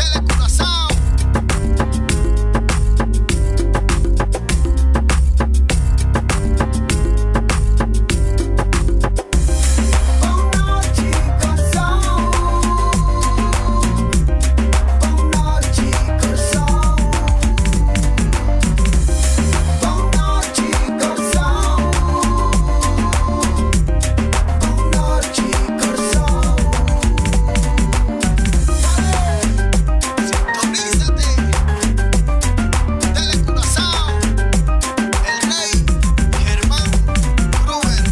Telecuraçao. Bon nochi Kòrsou. Bon nochi Kòrsou. Bon nochi Kòrsou. Bon nochi Kòrsou. Sintonízate. Telecuraçao. El Rey Germán Kruger.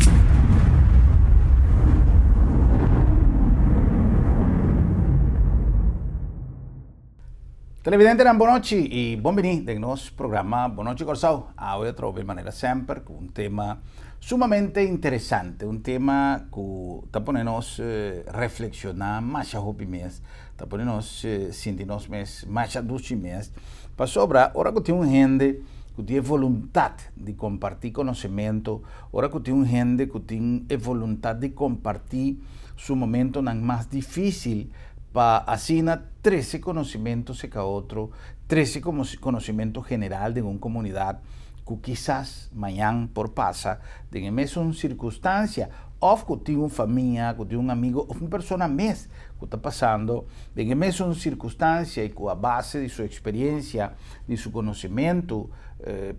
Televidentenan bon nochi y bon bini den nos programa Bon Nochi Kòrsou. Awe atrobe manera semper ku un tema sumamente interesante, un tema ku ta pone nos reflekshoná masha hopi mes, ta pone nos sinti nos mes masha dushi mes, pasobra ora ku tin un hende ku tin e voluntat di kompartí konosementu, ora ku tin un hende ku tin e voluntat di kompartí su momentonan mas difísil, pa asina trese conocimento seca otro, trese conocimento general den un comunidad cu kisas mañan por pasa den e mesun circunstancia of cu tin un famia, cu tin un amigo of un persona mes cu ta pasando den e mesun circunstancia y cu a base di su experiencia, di su conocimento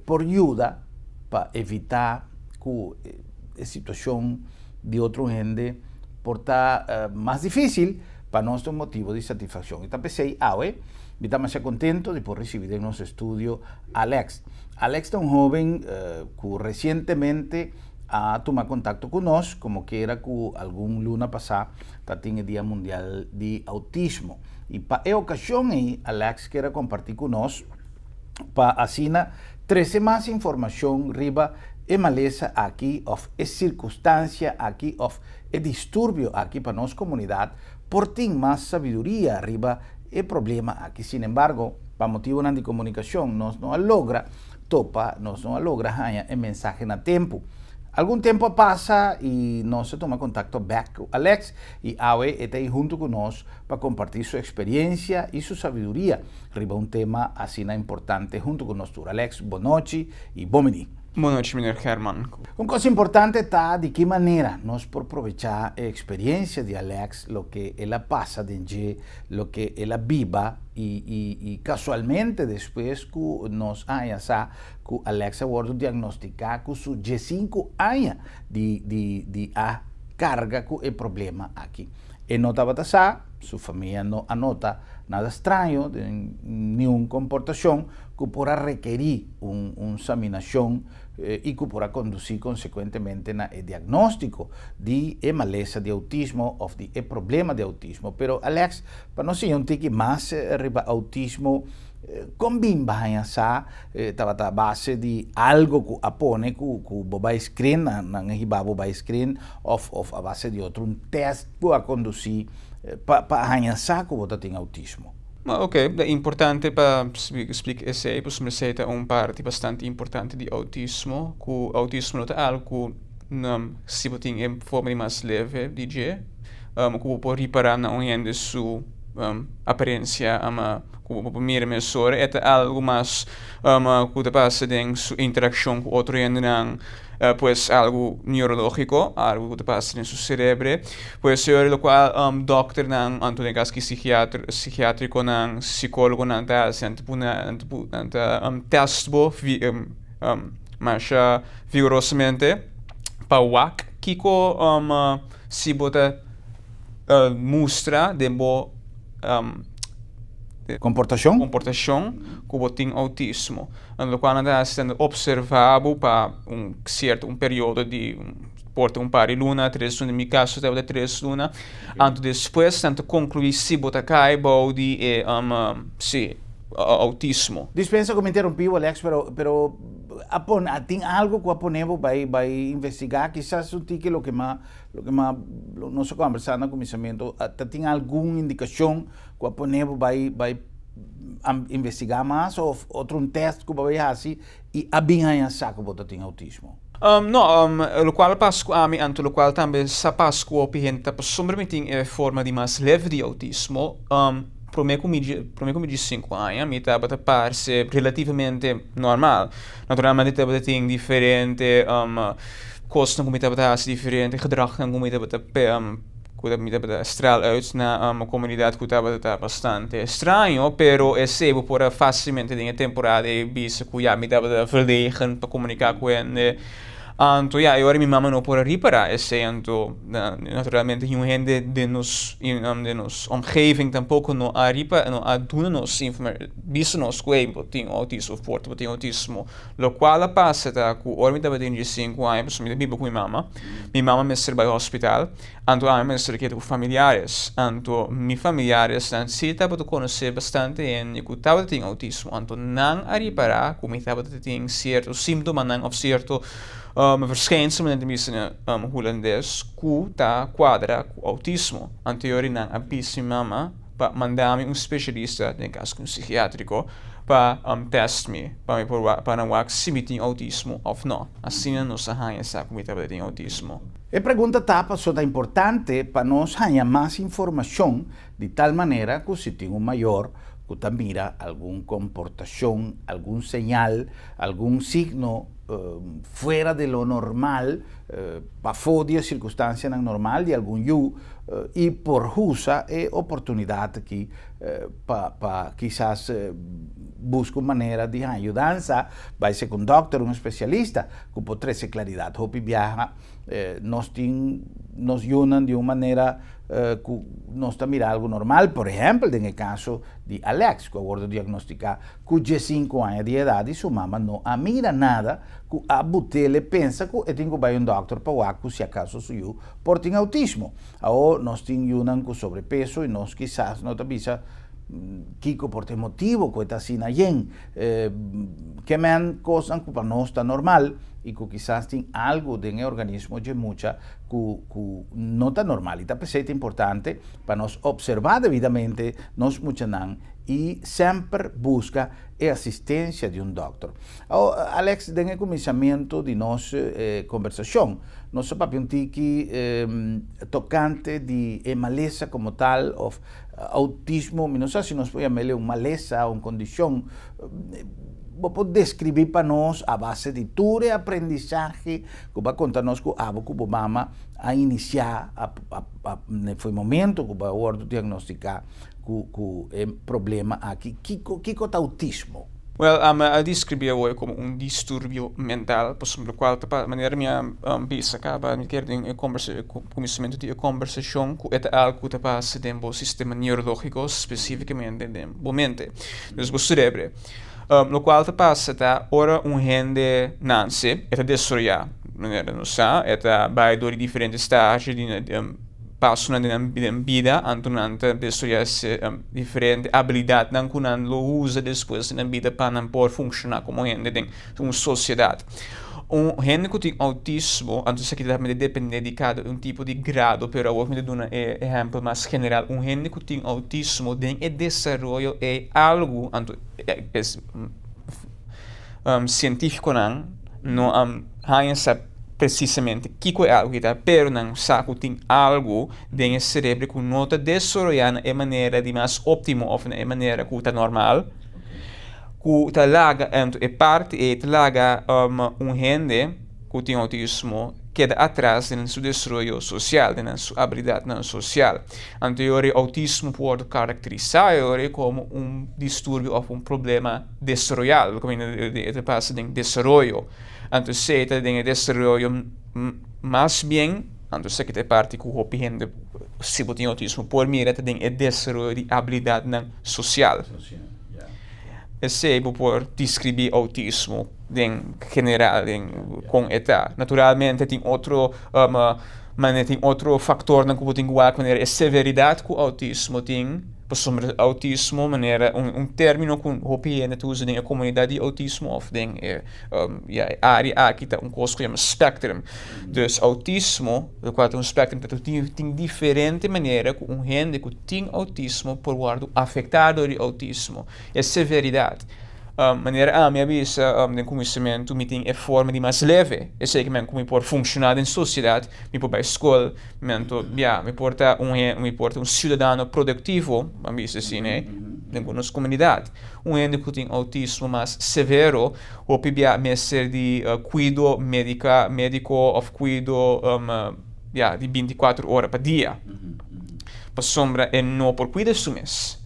por yuda pa evita cu e situacion di otro hende por ta mas difícil, pa nos ta un motibo di satisfaccion. Y ta p'esey awe mi ta masha contento di por ricibi den nos estudio Alex. Alex ta un hoben cu recientemente a tuma contacto cu nos, como kera cu algun luna pasa ta tin e Dia Mundial di Autismo. Y pa e ocasion ey Alex kier a comparti cu nos pa asina trece mas informacion riba e malesa aki of e circunstancia aki of e disturbio aki pa nos comunidad por tin mas sabiduria riba e problema aki. Sin embargo, pa motibonan di comunicacion nos no a logra topa, nos no a logra haña e mensahe na tempo. Algun tempo a pasa y nos a tuma contacto bek cu Alex y awe e ta ey hunto cu nos pa comparti su experiencia y su sabiduria riba un tema asina importante hunto cu nos tur. Alex, bon nochi y bon bini. Bon nochi, meneer Herman. Un cos importante ta di ki manera nos por probecha e experiencia di Alex, loke el a pasa den dje, loke el a biba y y y casualmente despues cu nos a haña sa cu Alex a wordo diagnostica cu su diesinku aña di di di a carga cu e problema aki. E no tabata sa, su famia no a nota nada straño den niun comportacion cu por a rekerí un un saminacion y cu por a conducí consecuentemente na e diagnóstico di e malesa di autismo of di e problema di autismo. Pero Alex, pa nos siña un tiki mas riba autismo, con bin bo haña sa tabata a base di algo cu a pone cu cu bo bai screen, nan a hiba bo bai screen of of a base di otro un test cu a conducí pa pa haña sa cu bo ta tin autismo? Ok, ta importante pa splika esei pasobra esei ta un parti bastante importante di outismo, ku outismo no ta algu ku si bo tin e forma di mas leve di dje, ku bo por ripará na un hende su aparensia ku bo por mira mesora, e ta algu mas ku ta pasa den su interakshon ku otro hendenan. Pues algu neurológiko, algu ku ta pasa den su serebre. Pues e ora lokual dòkternan, anto den kas ki sikiatr, sikiatrikonan, sikólogonan ta hasi, nan ta pone, nan ta pu, nan ta tèst bo vi masha vigorosamente pa wak kiko si bo ta mustra den bo. Komportashon? Komportashon ku bo tin outismo. Lokual nan ta hasi ta opservá bo pa un sierto un periodo di por ta un par di luna, tres luna, den mi kaso tabata tres luna. Anto despues nan ta konkluí si bo ta kai bou di e si outismo. Dispensa ku mi interumpí bo Alex, pero pero a pone a tin algu ku a pone bo bai bai investigá kisas un tiki loke ma Loke ma nos a kombersá na kuminsamentu, ta tin algun indikashon ku a pone bo bai bai investigá mas òf otro un tèst ku bo bai hasi i a bin haña sa ku bo ta tin outismo? No, lokual pas ku ami anto lokual tambe sa pas ku hopi hende ta pasobra mi tin e forma di mas leve di outismo. Promé ku mi promé ku mi di sinku aña mi tabata parse relativamente normal. Naturalmente tabata tin diferente kosnan ku mi tabata hasi diferente gedragnan ku mi tabata ku mi tabata straal uit na komunidat ku tabata ta bastante straño pero esei bo por a fásilmente den e temporada ei bisa ku ya mi tabata verlegen pa komuniká ku hende. Anto ya, e ora mi mama no por a ripará esei, anto naturalmente niun hende den nos den nos omgeving tampoko no a ripa no a duna nos bisa nos ku ey bo tin outismo of por ta bo tin outismo. Lokual a pasa ta ku ora mi tabatin diesinku aña pasobra mi ta biba ku mi mama, mi mama mester bai hospital, anto ami mester keda ku familiares, anto mi familiaresnan si tabata konosé bastante hende ku tabata tin outismo, anto nan a ripará ku mi tabata tin sierto símtomanan òf sierto verschijnselnan ta bisa na hulandes ku ta kuadra ku outismo. Anto yori nan a bisa mi mama pa manda mi un spesialista, den kaso un sikiátriko, pa tèst mi pa mi por wak pa nan wak si mi tin outismo òf nò. Asina nos a haña sa ku mi tabata tin outismo. E pregunta ta pasobra ta importante pa nos haña mas informashon di tal manera ku si tin un mayor ku ta mira algun komportashon, algun señal, algun signo fuera di lo normal, pafó di e sirkunstansianan normal di algun yu i por usa e oportunidat aki pa pa kisas buska un manera di haña yudansa, bai seka un dòkter, un spesialista ku por trese klaridat. Hopi biaha nos tin nos yunan di un manera ku nos ta mira algu normal, por ehèmpel den e kaso di Alex ku a wòrdu diagnostiká ku diesinku aña di edat i su mama no a mira nada ku a but'el e pensa ku e tin ku bai un dòkter pa wak ku si akaso su yu por tin outismo. Awor nos tin yunan ku sobrepeso i nos kisas no ta bisa kiko por ta e motibu ku e ta asina yen. Ke men kosnan ku pa nos ta normal i ku kisas tin algu den e organismo dje mucha ku ku no ta normal. I ta p'esei ta importante pa nos opservá debidamente nos muchanan i semper buska e asistensia di un dòkter. Awor, Alex, den e kuminsamentu di nos kombersashon, nos a papia un tiki tokante di e malesa komo tal òf outismo, mi no sa si nos por yam'el un malesa, un kondishon. Bo por deskribí pa nos a base di tur e aprendisahe ku bo a konta nos ku abo ku bo mama a inisiá for e momento ku bo a wòrdu diagnostiká ku ku e problema aki. Kiko kiko ta outismo? Wèl, ami a deskribí awor komo un disturbio mental, pasobra lokual ta pa manera mi a bisa kaba mi kier den e kombersa e kuminsamentu di e kombersashon ku e ta algu ku ta pasa den bo sistema neurológiko, spesífikamente den bo mente, dus bo serebre. Lokual ta pasa ta ora un hende nanse e ta desaroyá, manera nos sa e ta bai dor di diferente stage di pasonan den nan den bida, anto nan ta desaroyá diferente abilidatnan ku nan lo usa despues den nan bida pa nan por funshoná komo hende den un sosiedat. Un hende ku tin outismo, anto esaki ta depende di kada un tipo di grado, pero awor mi ta duna e ehèmpel mas general, un hende ku tin outismo den e desaroyo ei algu, anto es sientífikonan no a haña sa presisamente kiko e algu ki ta, pero nan sa ku tin algu den e serebro ku no ta desaroyá na e manera di mas óptimo òf na e manera ku ta normal. Ku ta laga anto e parti ei ta laga un hende ku tin outismo keda atras den su desaroyo sosial, den su abilidatnan sosial. Anto e ora e outismo por wòrdu karakterisá e ora ei komo un disturbio òf un problema desaroyal, kaminda e ta pasa den desaroyo. Anto esei ta den e desaroyo mas bien, anto esaki ta e parti ku hopi hende si bo tin outismo por mira ta den e desaroyo di abilidatnan sosial. Esei bo por deskribí outismo den general den kon e ta. Naturalmente tin otro manera tin otro faktornan ku bo tin ku wak manera e severidat ku outismo tin pasobra outismo manera un término ku hopi hende ta usa den e komunidat di outismo òf den e ya e área aki ta un kos ku yama spectrum. Dus outismo lokual ta un spectrum ta tin diferente manera ku un hende ku tin outismo por wòrdu afektá dor di outismo. E severidat. Manera ami a bisa den kuminsamentu, mi tin e forma di mas leve. Esei ke men ku mi por funshoná den sosiedat, mi por bai skol, mi anto ya, mi por ta un hende, mi por ta un siudadano produktivo, ban bisa asina ei, den ku nos komunidat. Un hende ku tin outismo mas severo, hopi bia mester di kuido medika, mediko òf kuido ya, di 24 ora pa dia, pasobra e no por kuida su mes.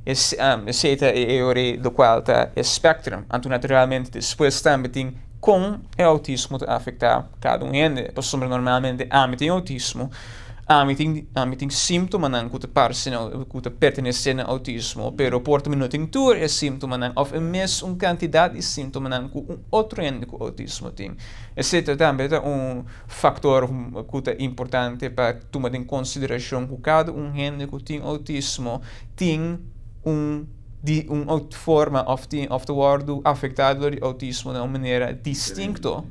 Esei ta e ora lokual ta e spectrum. Anto naturalmente despues tambe tin kon e outismo ta afektá kada un hende. Pasobra normalmente ami tin outismo, ami tin ami tin símtomanan ku ta parse na ku ta pertenesé na outismo, pero por ta mi no tin tur e símtomanan òf e mes un kantidat di síntomanan ku un otro hende ku outismo tin. Esei ta tambe ta un faktor ku ta importante pa tuma den konsiderashon ku kada un hende ku tin outismo tin un di un forma òf tin òf ta wòrdu afektá dor di outismo na un manera distinto.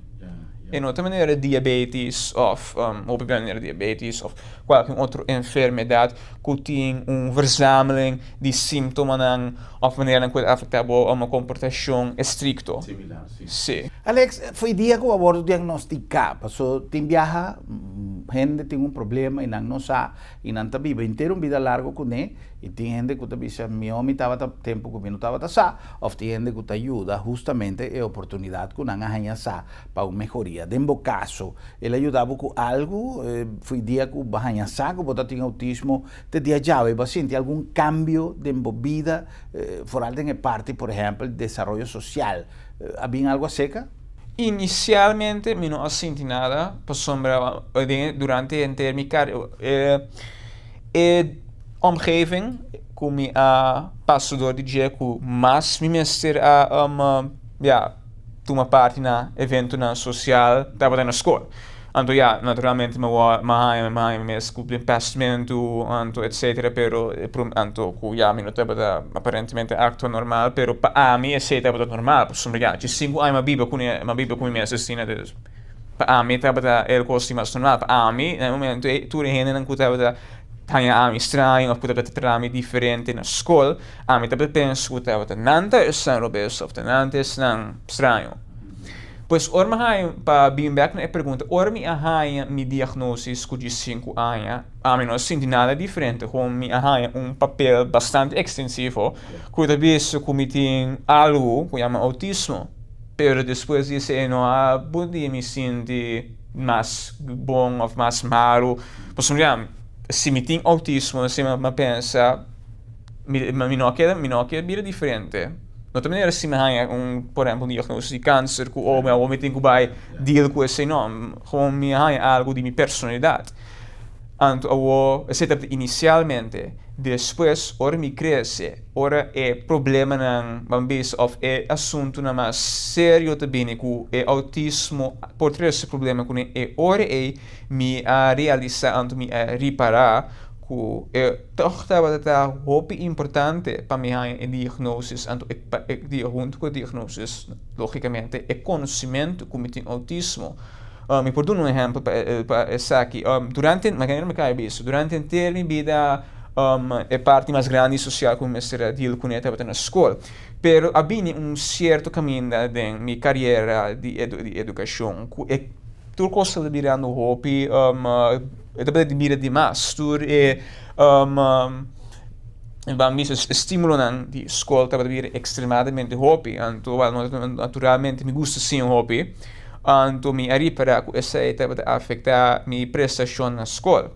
E no ta manera diabetis òf hopi bia manera diabetis òf kualke otro enfermedat ku tin un verzameling di símtomanan òf maneranan ku ta afektá bo komportashon estrikto. Similar, si. Si. Alex, fo'i dia ku a wòrdu diagnostiká, paso tin biaha hende tin un problema i nan no sa I nan ta biba henter un bida largo kuné, i tin hende ku ta bisa, Mihó mi tabata tempu ku mi no tabata sa, òf tin hende ku ta yuda hustamente e oportunidat ku nan a haña sa pa un mehoria. Den bo kaso, el a yuda bo ku algu? Fo'i dia ku bo a haña sa ku bo ta tin outismo te dia djawe, bo a sinti algun kambio den bo bida, foral den e parti, por ehèmpel, desaroyo sosial? A bin algu aseka? Inisialmente mi no a sinti nada pasobra durante henter mi e e omgeving ku mi a pasa dor di dje ku mas mi mester a ya tuma parti na eventonan sosial tabata na skol. Anto ya, naturalmente mi wou mi haña mi haña mi mes ku den pèstmentu anto etsetera pero e prom anto ku ya mi no tabata aparentemente aktua normal pero pa ami esei tabata normal pasobra ya dje sinku aña mi a biba kuné mi a biba ku mi mes asina dus pa ami tabata el kos di mas normal pa ami na e momento ei tur e hendenan ku tabata haña ami straño òf ku tabata trata mi diferente na skol ami tabata pensa ku tabata nan ta esnan robes òf ta nan ta esnan straño. Pues ora mi a haña, pa bin bek na e pregunta, ora mi a haña mi diagnosis ku 15 aña, ami no a sinti nada diferente, gewoon mi a haña un papel bastante ekstensivo ku ta bisa ku mi tin algu ku yama outismo. Pero despues di esei no a bundí mi sinti mas bon òf mas malu. Pasobra ya, si mi tin outismo, si mi a pensa, mi no a keda, mi no a keda bira diferente. No ta manera si mi haña un, por ehempel, un diagnosis di kanser ku oh, awor mi tin ku bai deal ku esei. No, gewoon mi a haña algu di mi personalidat. Anto awor, esei tabata inisialmente. Despues, ora mi krese, ora e problemanan, ban bisa, òf e asuntunan mas serio ta bini ku e outismo por trese problema kuné, e ora ei mi a realisá, anto mi a ripará ku e Tòg tabata ta hopi importante pa mi haña e diagnosis, anto e pa e dia huntu ku e diagnosis, lógikamente e konosimentu ku mi tin outismo. Mi por duna un ehèmpel pa pa esaki. Durante, manera mi kaba di bisa, durante henter mi bida e parti mas grandi sosial ku mi mester a deal kuné tabata na skol. Pero a bini un sierto kaminda den mi kariera di di edukashon ku e tur kos tabata birando hopi. E ta bira bira dimas. Tur e ban bisa estimulonan di skol tabata bira ekstremadamente hopi. Anto naturalmente mi gusta siña hopi. Anto mi a ripará ku esei tabata afektá mi prestashon na skol.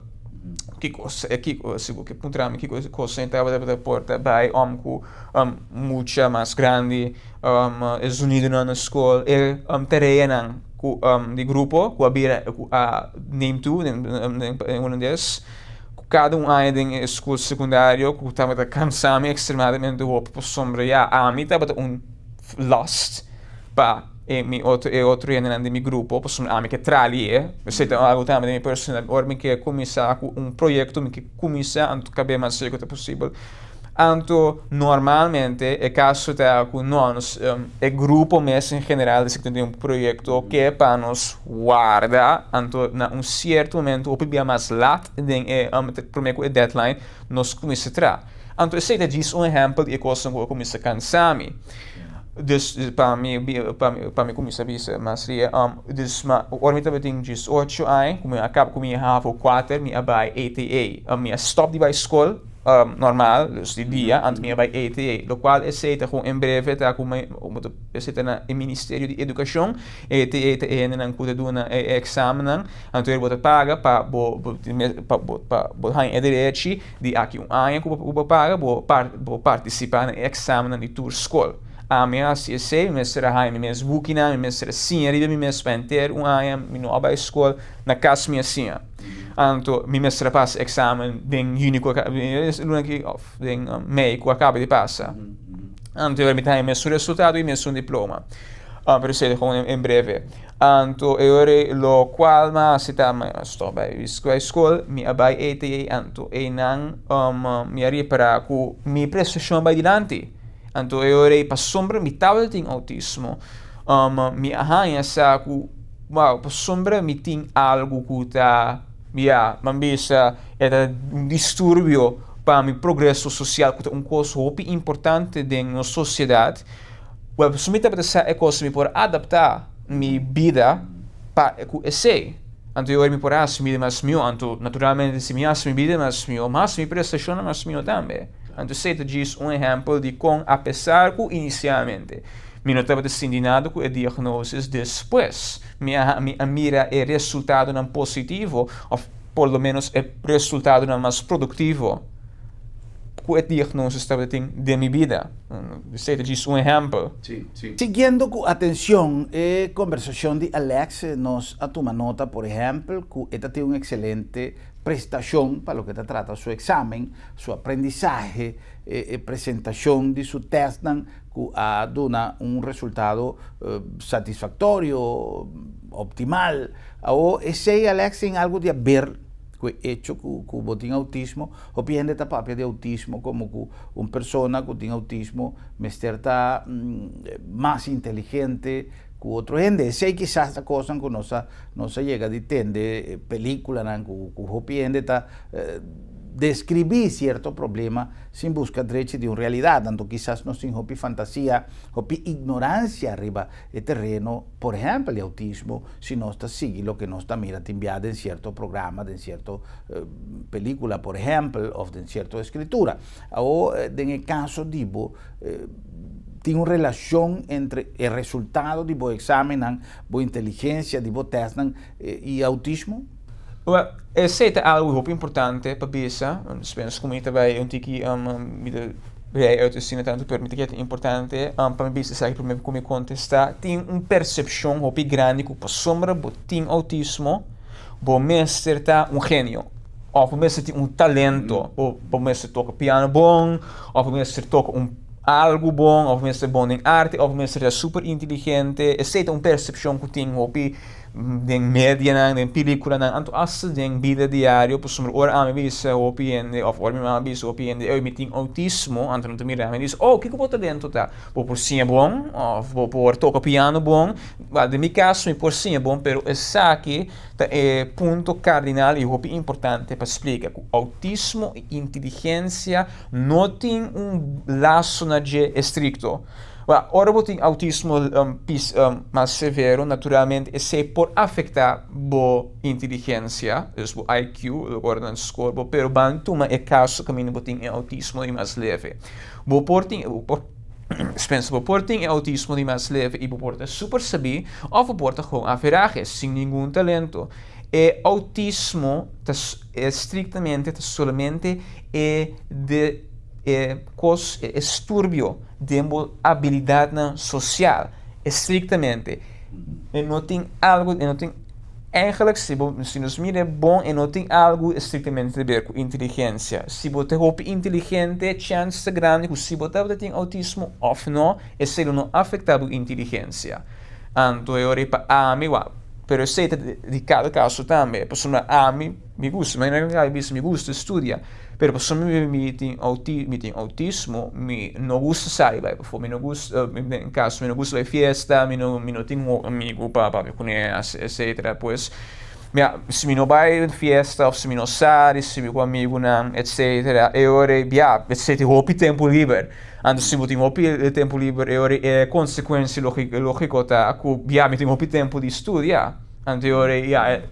Kiko kiko si bo ke puntra mi kiko kos tabata por ta bai om ku mucha mas grandi e zonidonan na skol e tareanan ku di grupo ku a bira ku a neem toe den hulandes ku kada un aña den e skol sekundario ku tabata kansa mi ekstremadamente hopi pasobra ya ami tabata un last pa e mi otro e otro hendenan den mi grupo pasobra ami ke traha lihe esei ta algu tambe den mi personal ora mi ke kuminsá ku un proyekto mi ke kuminsá anto kab'é mas seku ta posibel. Anto normalmente e kaso ta ku no nos e grupo mes en general si tin un proyekto ke pa nos warda anto na un sierto momento hopi bia mas lat den e prome ku e deadline nos kuminsa traha. Anto esei ta djis un ehèmpel di e kosnan ku a kuminsa kansa mi. Dus pa mi pa mi pa mi kuminsá bisa mas ria dus ma ora mi tabatin 18 aña ku mi a kaba ku mi havo kuater, mi a bai ATA. Mi a stòp di bai skol normal, dus di dia, anto mi a bai ATA, lokual esei ta kon en breve ta ku mi esei ta na e Ministerio di Edukashon. ATA ta e hendenan ku ta duna e eksamennan, anto bo ta paga pa bo pa bo pa bo haña e derechi di aki un aña ku bo paga bo bo partisipá na e eksamennan di tur skol. Ami a hasi esei, mi mester a haña mi mes bukinan, mi mester a siña riba mi mes pa henter un aña, mi no a bai skol, na kas mi a siña. Anto mi mester a pasa eksamen den yüni ku a luna aki òf den mei ku a kaba di pasa. Anto mi ta haña mesun resultado i mesun diploma. Pero esei ta kon en breve. Anto e ora ei lokual mi a hasi ta mi a stòp bai bai skol, mi a bai ATA, anto einan mi a ripará ku mi prestashon a bai dilanti. Anto e ora ei pasobra mi tabata tin outismo, mi a haña sa ku wou pasobra mi tin algu ku ta ya ban bisa e ta un disturbio pa mi progreso sosial ku ta un kos hopi importante den nos sosiedat. Wèl, pasobra mi tabata sa e kos, mi por adaptá mi bida pa ku esei. Anto e ora mi por hasi mi bida mas mihó. Anto, naturalmente, si mi hasi mi bida mas mihó, mas mi prestashonnan mas mihó tambe. Anto esei ta djis un ehèmpel di kon apesar ku inisialmente mi no tabata sinti nada ku e diagnosis, despues mi a mi a mira e resultadonan positivo òf por lo ménos e resultadonan mas produktivo ku e diagnosis tabatin den mi bida. Esei ta djis un ehèmpel. Siguiendo ku atenshon e kombersashon di Alex, nos a tuma nota, por ehèmpel, ku e ta tin un ekselente prestashon pa loke ta trata su eksamen, su aprendisahe, e presentashon di su tèstnan ku a duna un resultado satisfaktorio, optimal. Awor, esei, Alex, tin algu di haber ku e echo ku bo tin outismo? Hopi hende ta papia di outismo komo ku un persona ku tin outismo mester ta mas inteligente ku otro hende. Esei kisas ta kosnan ku nos a nos a yega di tende pelikulanan ku ku hopi hende ta deskribí sierto problema sin buska drechi di un realidat. Anto kisas nos tin hopi fantasia, hopi ignoransia riba e tereno, por ehèmpel di outismo, si nos ta sigui loke nos ta mira tin bia den sierto programa, den sierto película por ehempel of den cierto escritura. Awor den e caso di bo tin un relacion entre e resultado di bo examennan, bo inteligencia di bo testnan y autismo? Wel, esey ta algo hopi importante pa bisa, spens cu mi ta bay un tiki mi ta rei uit asina tanto pero mi ta kere ta importante pa mi bisa esaki prome cu mi contesta. Tin un percepcion hopi grandi cu pasobra bo tin autismo, Bo mester ta un genio òf bo mester tin un talento, bo mester toka piano bon òf bo mester toka un algu bon òf bo mester bon den arte òf bo mester ta super inteligente. Esei ta un persepshon ku tin hopi den medianan, den pelikulanan, anto asta den bida diario pasobra ora ami bisa hopi hende òf ora mi mama bisa hopi hende, ey mi tin outismo, anto nan ta mira mi i bisa, oh kiko bo talento ta? Bo por siña bon òf bo por toka piano bon? Wel, den mi kaso mi por siña bon, pero esaki ta e punto kardinal i hopi importante pa splika, ku outismo i inteligensia no tin un laso na dje estrikto. Wel, ora bo tin outismo mas severo, naturalmente esei por afektá bo inteligensia, dus bo IQ, ora nan score bo, pero ban tuma e kaso kaminda bo tin e outismo di mas leve. Bo por tin, bo por. Spencer, bo por tin e autismo di mas leve i bo por ta super sabí òf bo por ta gewoon averahe, sin ningun talento. E autismo ta estrictamente ta solamente e de e kos e esturbio den bo abilidatnan sosial, estrictamente. E no tin algu, e no tin. Eigenlijk si bo si nos mira e bon e no tin algu estrictamente te ber cu inteligencia. Si bo ta hopi inteligente chance ta grandi cu si bo tabata tin autismo of no esey lo no afecta bo inteligencia. Anto e ora pa ami wak pero esey ta di cada caso tambe pasobra ami mi gusta manera mi a bisa mi gusta studia pero pasobra mi tin auti mi tin autismo mi no gusta sali bai pafó mi no gusta den caso mi no gusta bai fiesta mi no mi no tin amigo pa papia cune etcetera pues. Ya, si mi no bai un fiesta òf si mi no sali, si mi ku amigunan, etcetera, e ora ei, ya, esei tin hopi tempu liber. Anto si bo tin hopi tempu liber, e ora ei e konsekuensia lógiko ta ku, ya, mi tin hopi tempu di studia. Anto e ora ei, ya,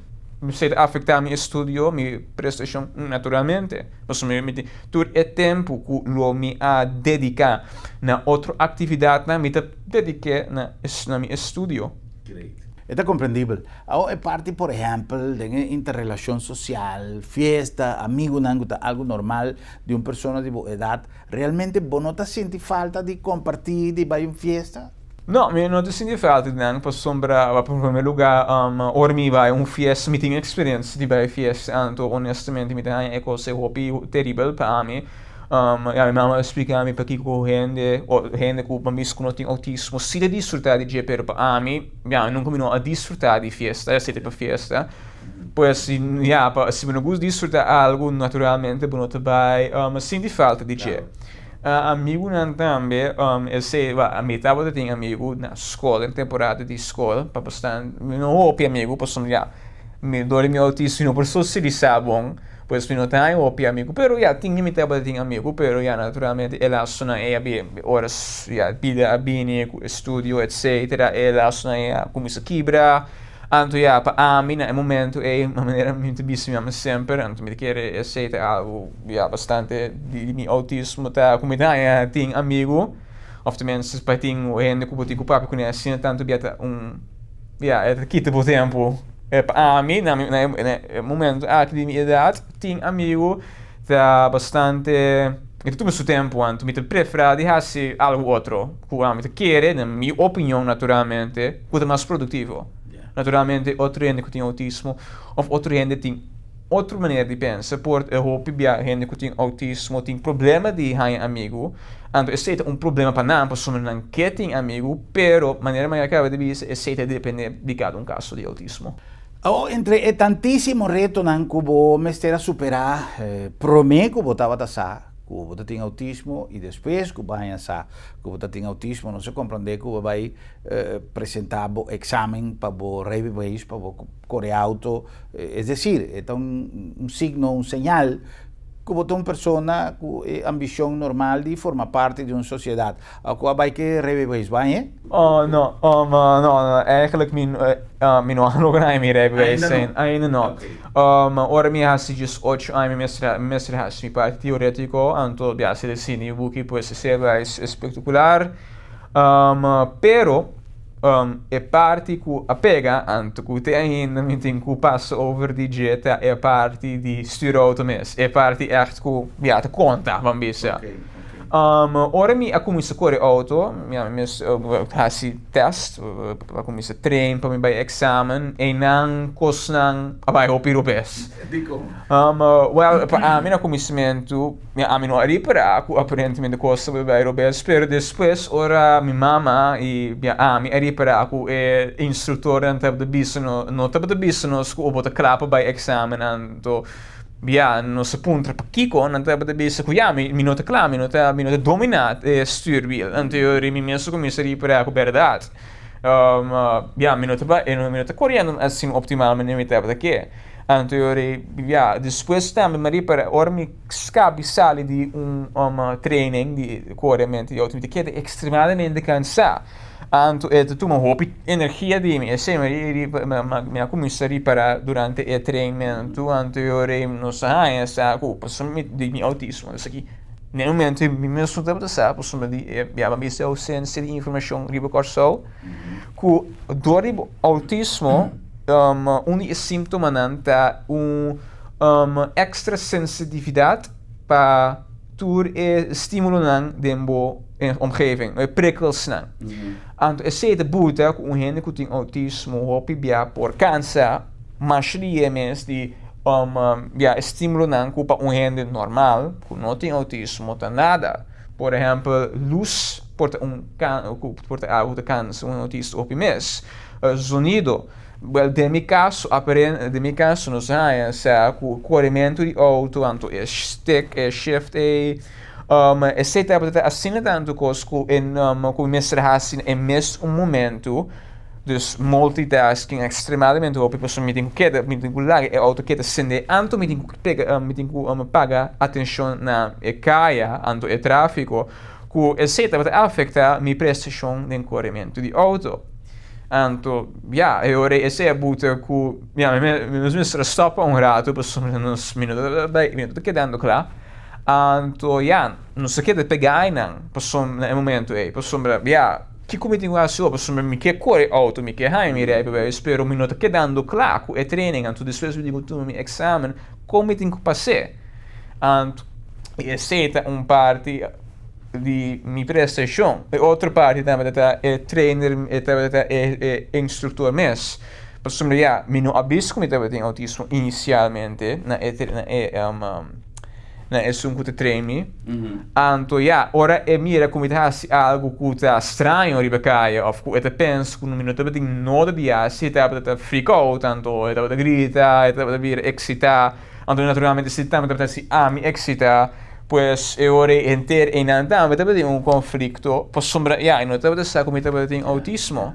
esei ta afektá mi estudio, mi prestashon, naturalmente. Pasobra mi tin tur e tempu ku lo mi a dediká na otro aktividatnan, mi ta dedik'é na mi estudio. Great. E ta komprendibel. Awor e parti por ehèmpel den e interrelashon sosial, fiesta, amigunan ku ta algu normal di un persona di bo edat, realmente bo no ta sinti falta di kompartí, di bai un fiesta? No, mi no ta sinti falta di nan pasobra pa promé lugá ora mi bai un fiesta mi tin eksperensia di bai fiesta anto honestamente mi ta haña e kos ei hopi teribel pa ami. Ya mi mama a splika mi pakiko hende o hende ku pa mis ku no tin outismo si ta disfrutá di dje pero pa ami ya nunka mi no a disfrutá di fiesta ya sete pa fiesta pues ya pa si bo no gusta disfrutá algu naturalmente bo no ta bai sinti falta di dje. Amigunan tambe esei mi tabata tin amigu na skol den temporada di skol pa bastan mi no hopi amigu pasobra ya mi dor di mi outismo mi no por sosialisá bon. Pues mi no ta haña hopi amigu, pero ya tin mi tabata tin amigu, pero ya naturalmente e lasonan ei a bin ora ya bida a bini ku estudio etcetera e lasonan ei a kuminsá kibra, anto ya pa ami na e momento ei manera mi ta bisa mi mama semper anto mi ta kere esei ta algu ya bastante di mi outismo ta ku mi ta haña tin amigu òf tenminste pa tin hende ku bo tin ku papia kuné asina tantu bia ta un ya e ta kita bo tempu. Pa ami, na e momento aki di mi edat, tin amigu ta bastante, e ta tuma su tempu anto mi ta prefera di hasi algu otro ku ami ta kere, na mi opinion naturalmente, ku ta mas produktivo. Naturalmente otro hende ku tin outismo òf otro hende tin otro manera di pensa, por e hopi bia hende ku tin outismo tin problema di haña amigu, anto esei ta un problema pa nan pasobra nan ke tin amigu, pero manera mi a kaba di bisa esei ta depende di kada un kaso di outismo. Awor entre e tantisimo retonan ku bo mester a superá promé ku bo tabata sa ku bo ta tin outismo i despues ku bo a haña sa ku bo ta tin outismo, nos a komprondé ku bo bai presentá bo eksamen pa bo rijbewijs, pa bo kore auto, es decir, e ta un signo, un señal ku bo ta un persona ku e ambishon normal di forma parti di un sosiedat. Ku a bai ke rijbewijs bai, he? Oh, no, no, no, eigenlijk mi, mi no a logra mi rijbewijs. Ainda no? Ainda no. Ora mi hasi diesocho aña mi mester, mi mester hasi mi parti teoretiko, anto ya si di buki pues esei bai spektakular. Pero e parti ku a pega anto ku te ainda mi tin ku pasa over di dje ta e parti di stuur outo mes, e parti ègt ku ya ta konta ban bisa. Ora mi a kuminsá kore outo mi a mes hasi tèst a kuminsá train pa mi bai eksamen einan kosnan a bai hopi robes. Wèl pa ami na kuminsamentu. Mi ami no a ripará ku aparentemente kos tabata bai robes, pero despues ora mi mama i mi ami a ripará ku e instruktornan tabata bisa nos, no tabata bisa nos ku bo ta kla pa bai eksamen, anto ya nos a puntra pakiko nan tabata bisa ku ya mi no ta kla, mi no ta mi no ta dominá e stuurwiel, anto mi mes a kuminsá ripará ku bèrdat ya mi no ta bai mi no ta koriendo asina optimal manera mi tabata ke. Anto ya despues tambe mi a ripará ora mi skapi sali di un training di korementu di outo mi ta keda ekstremadamente kansá. Anto e ta tuma hopi energia di mi. Esei mi a kuminsá ripará durante e treinmentu. Anto nos a haña sa ku pasobra di mi outismo esaki na e momento mi mes no tabata sa pasobra di e ya mi bisa ousensia di informashon riba Kòrsou ku dor di bo outismo un di e síntomanan ta un extra sensitividat pa tur e stimulonan den bo omgeving, e prikkelsnan. Anto esei ta buta ku un hende ku tin outismo hopi bia por kansa masha di e mes di ya e stimulonan ku pa un hende normal ku no tin outismo ta nada. Por ehèmpel lus por ta un por ta algu ku ta kansa un outista hopi mes. Zonido. Wel, den mi kaso, aparen, den mi kaso nos haña sa ku korementu di outo, anto e stick, e shift ei, esei tabata ta asina tantu kos ku e ku mi mester hasi na e mes un momentu. Dus multitasking ekstremadamente hopi pasobra mi tin ku keda, mi tin ku laga e outo keda sende anto mi tin ku pega mi tin ku paga atenshon na e kaya anto e trafiko ku esei tabata afekta mi prestashon den korementu di outo. Anto ya e ora esei a buta ku ya mi mi mester a stòp pa un ratu pasobra nos mi no tabata bai mi no tabata kedando kla. Anto ya nos a keda pega einan pasobra na e momento ei pasobra ya. Kiko mi tin ku hasi awor? Pasobra mi ke kore outo, mi ke haña mi rijbewijs, pero mi no ta kedando kla ku e training. Anto despues mi tin ku tuma mi eksamen, kon mi tin ku pas'é? Anto esei ta un parti di mi prestashon. E otro parti tambe ta e trainer, e tabata e instruktor mes. Pasobra ya, mi no a bisa ku mi tabatin outismo inisialmente na e na e na esun ku ta train mi. Anto ya, ora e mira ku mi ta hasi algu ku ta straño riba kaya òf ku e ta pensa ku mi no tabatin noda di hasi, e tabata ta freak out, anto e tabata grita, e tabata bira eksitá. Anto naturalmente si tambe tabata hasi ami eksitá, pues e ora ei henter einan tambe tabatin un konflikto pasobra ya e no tabata sa ku mi tabatin outismo.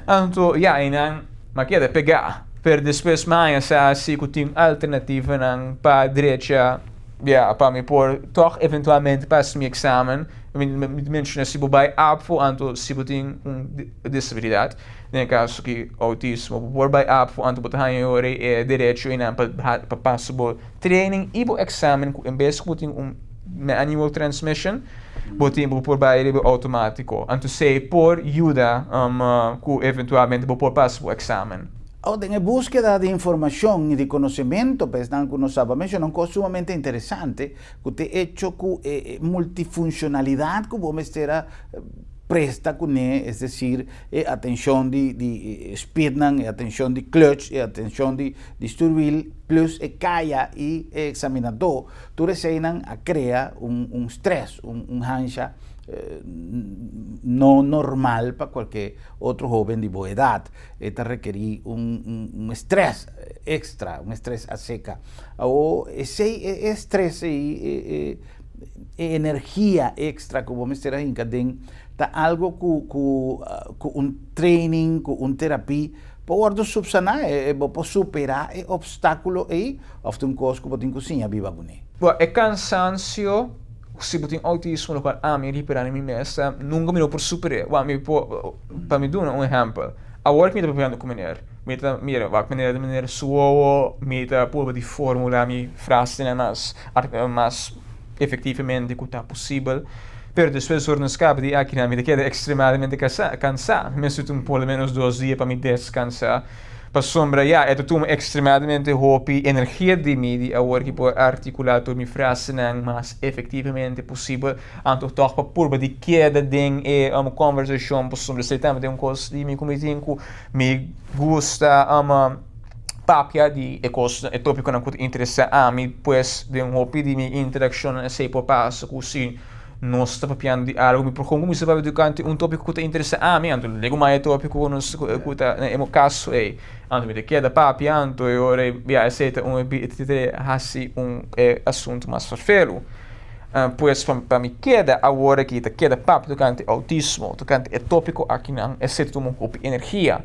Anto ya einan mi a keda pegá. Pero despues mi a haña sa si ku tin alternativanan pa drecha, ya, pa mi por tòg eventualmente pasa mi eksamen. Mi ta menshoná si bo bai APFO, anto si bo tin un disabilidat, den e kaso aki outismo, bo por bai APFO, anto bo ta haña e ora e derecho einan pa pa pasa bo training i bo eksamen ku en bes ku bo tin un manual transmission, bo tin bo por bai riba outomátiko. Anto esei por yuda ku eventualmente bo por pasa bo eksamen. Awor den e búskeda di informashon i di konosementu pa esnan ku no sa, bo a menshoná un kos sumamente interesante, ku ta e echo ku e multifunshonalidat ku bo mester a presta kuné, es desir, e atenshon di di spitnan, e atenshon di clutch, e atenshon di di stuurwiel, plus e kaya i e eksaminadó, tur eseinan a krea un un strès, un un hansha no normal pa kualke otro hóben di bo edat. E ta rekerí un un estrès extra, un estrès aserka. Awor esei e estrès ei, e e e energia extra ku bo mester a hinka den ta algo ku ku ku un training, ku un terapia por wòrdu supsaná, e bo por superá e opstákulo ei òf ta un kos ku bo tin ku siña biba kuné? Bo e kansansio si bo tin outismo lokual ami ripará na mi mes ta nunka mi no por super'é. Wak mi por pa mi duna un ehèmpel, awor ku mi ta papiando ku meneer, mi ta mira wak meneer ta meneer su wowo, mi ta purba di formulá mi frasenan mas mas efektivamente ku ta posibel, pero despues ora nos kaba di akinan mi ta keda ekstremadamente kansá, mi mester tuma por lo menos dos dia pa mi deskansá. Pasobra ya, e ta tuma ekstremadamente hopi energia di mi di awor ki por artikulá tur mi frasenan mas efektivamente posibel, anto tòg pa purba di keda den e kòmbersashon, pasobra esei tambe ta un kos di mi ku mi tin ku mi gusta papia di e kos, e tópikonan ku ta interesá ami, pues den hopi di mi interakshonnan esei por pasa ku si Nos ta papiando di algu, mi por kon kuminsá papia tokante un tópiko ku ta interesá ami, anto legu mai e tópiko ku nos ku ta na e kaso ei. Anto mi ta keda papia, anto e ora ei ya esei ta un ta hasi un e asuntu mas ferfelu. Pues pa pa mi keda awor aki ta keda papia tokante outismo, tokante e tópiko akinan, esei ta tuma hopi energia.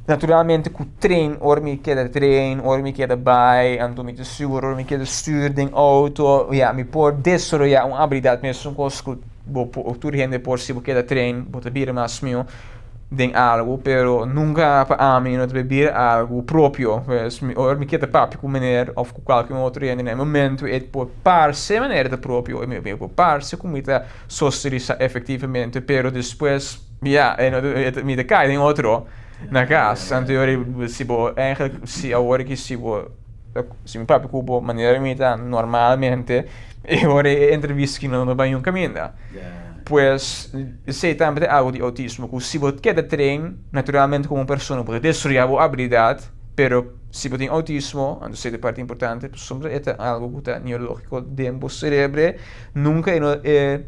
Naturalmente ku tren, ora mi keda tren, ora mi keda bai, anto mi ta sigur ora mi keda stuur den auto, ya mi por desaroyá un abilidat mesun kos ku bo por tur hende por si bo keda tren bo ta bira mas mihó den algu, pero nunka pa ami no ta bira algu propio, pues ora mi keda papia ku meneer òf ku kualke otro hende na e momento e por parse manera ta propio, e por parse ku mi ta sosialisá efektivamente, pero despues. Ya, e no ta, mi ta kai den otro na kas. Anto yo ri si bo eigenlijk si awor aki si bo si mi papia ku bo manera mi ta normalmente e ora e entrevista aki no bai niun kaminda. Pues esei tambe ta algu di outismo ku si bo keda train naturalmente komo un persona bo ta desaroyá bo abilidat pero si bo tin outismo anto esei ta parti importante pasobra e ta algu ku ta neurológiko den bo serebre nunka e no e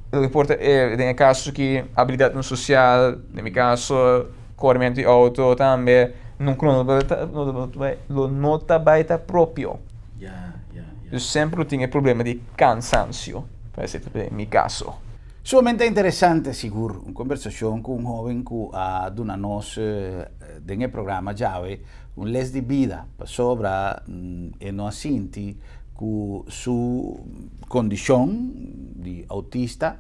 Lo por ta e den e kaso ki abilidatnan sosial, den mi kaso korementu di outo tambe nunka lo lo no ta bai ta propio. Dus semper lo tin e problema di kansansio, pa esei ta den mi kaso. Sumamente interesante sigur, un conversacion cu un hoben cu a duna nos den e programa djawe un les di bida pasobra e no a sinti cu su condicion di autista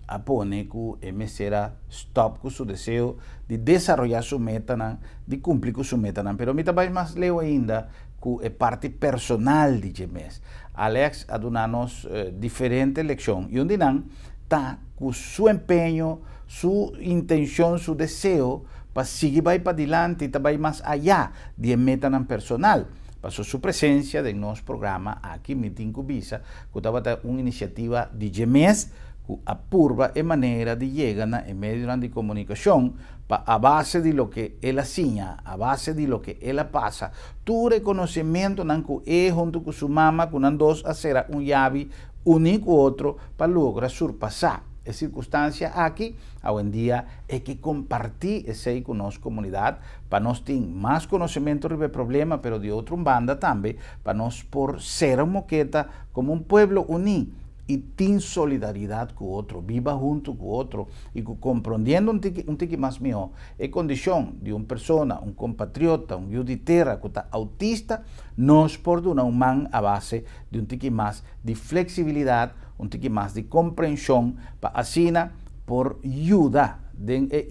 a pone cu e mester a stop cu su deseo di desaroya su metanan, di cumpli cu su metanan. Pero mi ta bay mas leu ainda cu e parti personal di dje mes. Alex a duna nos diferente leccion y un di nan ta cu su empeño, su intencion, su deseo pa sigui bay padilanti ta bay mas aya di e metanan personal. Paso su presencia den nos programa aki mi tin cu bisa cu tabata un iniciativa di dje mes cu a purba e manera di yega na e medionan di comunicacion pa a base di loke el a siña, a base di loke el a pasa, tur e conocimentonan cu e hunto cu su mama cu nan dos a cera un yabi uni cu otro pa logra surpasa e circunstancia aki, awendia e ke comparti esey cu nos comunidad pa nos tin mas conocemento riba e problema pero di otro un banda tambe pa nos por cera un moketa como un pueblo uni y tin solidaridad cu otro, biba hunto cu otro y cu comprondiendo un tiki un tiki mas miho e condicion di un persona, un compatriota, un yu di tera cu ta autista, nos por duna un man a base di un tiki mas di flexibilidad, un tiki mas di comprension pa asina por yuda den e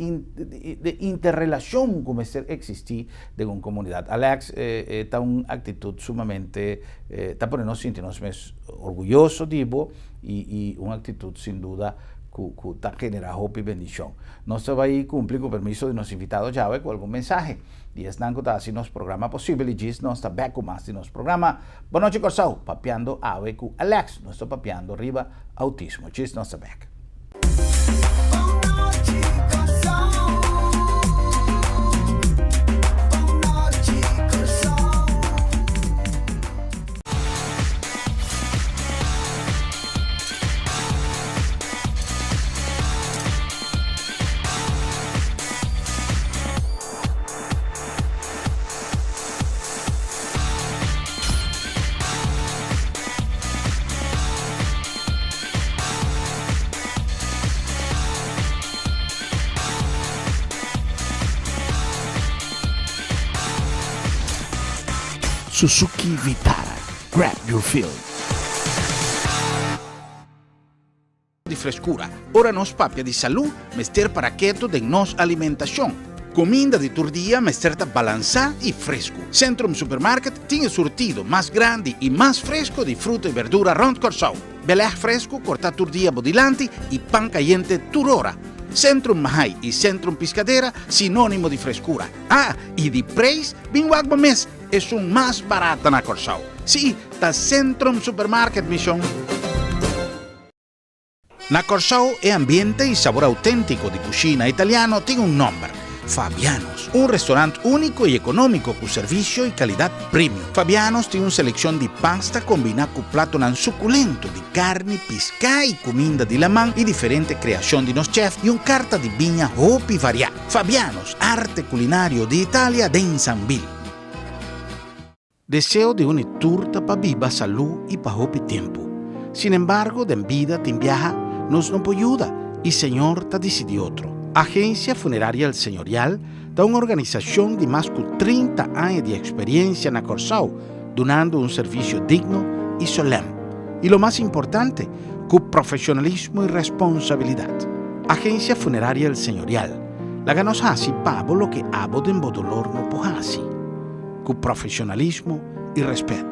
de interrelacion cu mester existi den un comunidad. Alex, e ta un actitud sumamente ta pone nos sinti nos mes orguyoso di bo y y un actitud sin duda cu cu ta genera hopi bendicion. Nos ta bay cumpli cu permiso di nos invitado djawe cu algun mensahe di esnan cu ta haci nos programa posibel y djis nos ta bek cu mas di nos programa. Bon nochi Corsou, papiando awe cu Alex, nos ta papiando riba autismo. Djis nos ta bek. Suzuki Vitara, grab your feel. Di freskura. Ora nos papia di salú, mester para ketu den nos alimentashon. Kuminda di tur dia mester ta balansá i fresku. Centrum Supermarket tin e surtido mas grandi i mas fresku di fruta i berdura rònt Kòrsou. Belèg fresku kortá tur dia bo dilanti i pan kayente tur ora. Centrum Mahai i Centrum Piscadera sinónimo di freskura. Ah, i di preis, bin wak bo mes, esun mas barata na Kòrsou. Sí, ta Centrum Supermarket, mi shon. Na Kòrsou e ambiente i sabor auténtiko di kushina italiano tin un nòmber, Fabiano's. Un restorant úniko i ekonómiko ku servisio i kalidat premium. Fabiano's tin un selekshon di pasta kombiná ku platonan sukulento di karni, piská i kuminda di laman i diferente kreashon di nos chèf i un karta di biña hopi variá. Fabiano's, arte kulinario di Italia den Sambil. Deseo di un i tur ta pa biba salú i pa hopi tempu. Sinembargo, den bida tin biaha nos no por yuda i Señor ta disidí otro. Agencia Funeraria El Señorial ta un organisashon di mas ku 30 aña di eksperiencia na Kòrsou, dunando un servisio digno i solèm. I lo mas importante, ku profeshonalismo i responsabilidat. Agencia Funeraria El Señorial, laga nos hasi pa bo loke abo den bo dolor no por hasi. Ku profesionalismo i respet.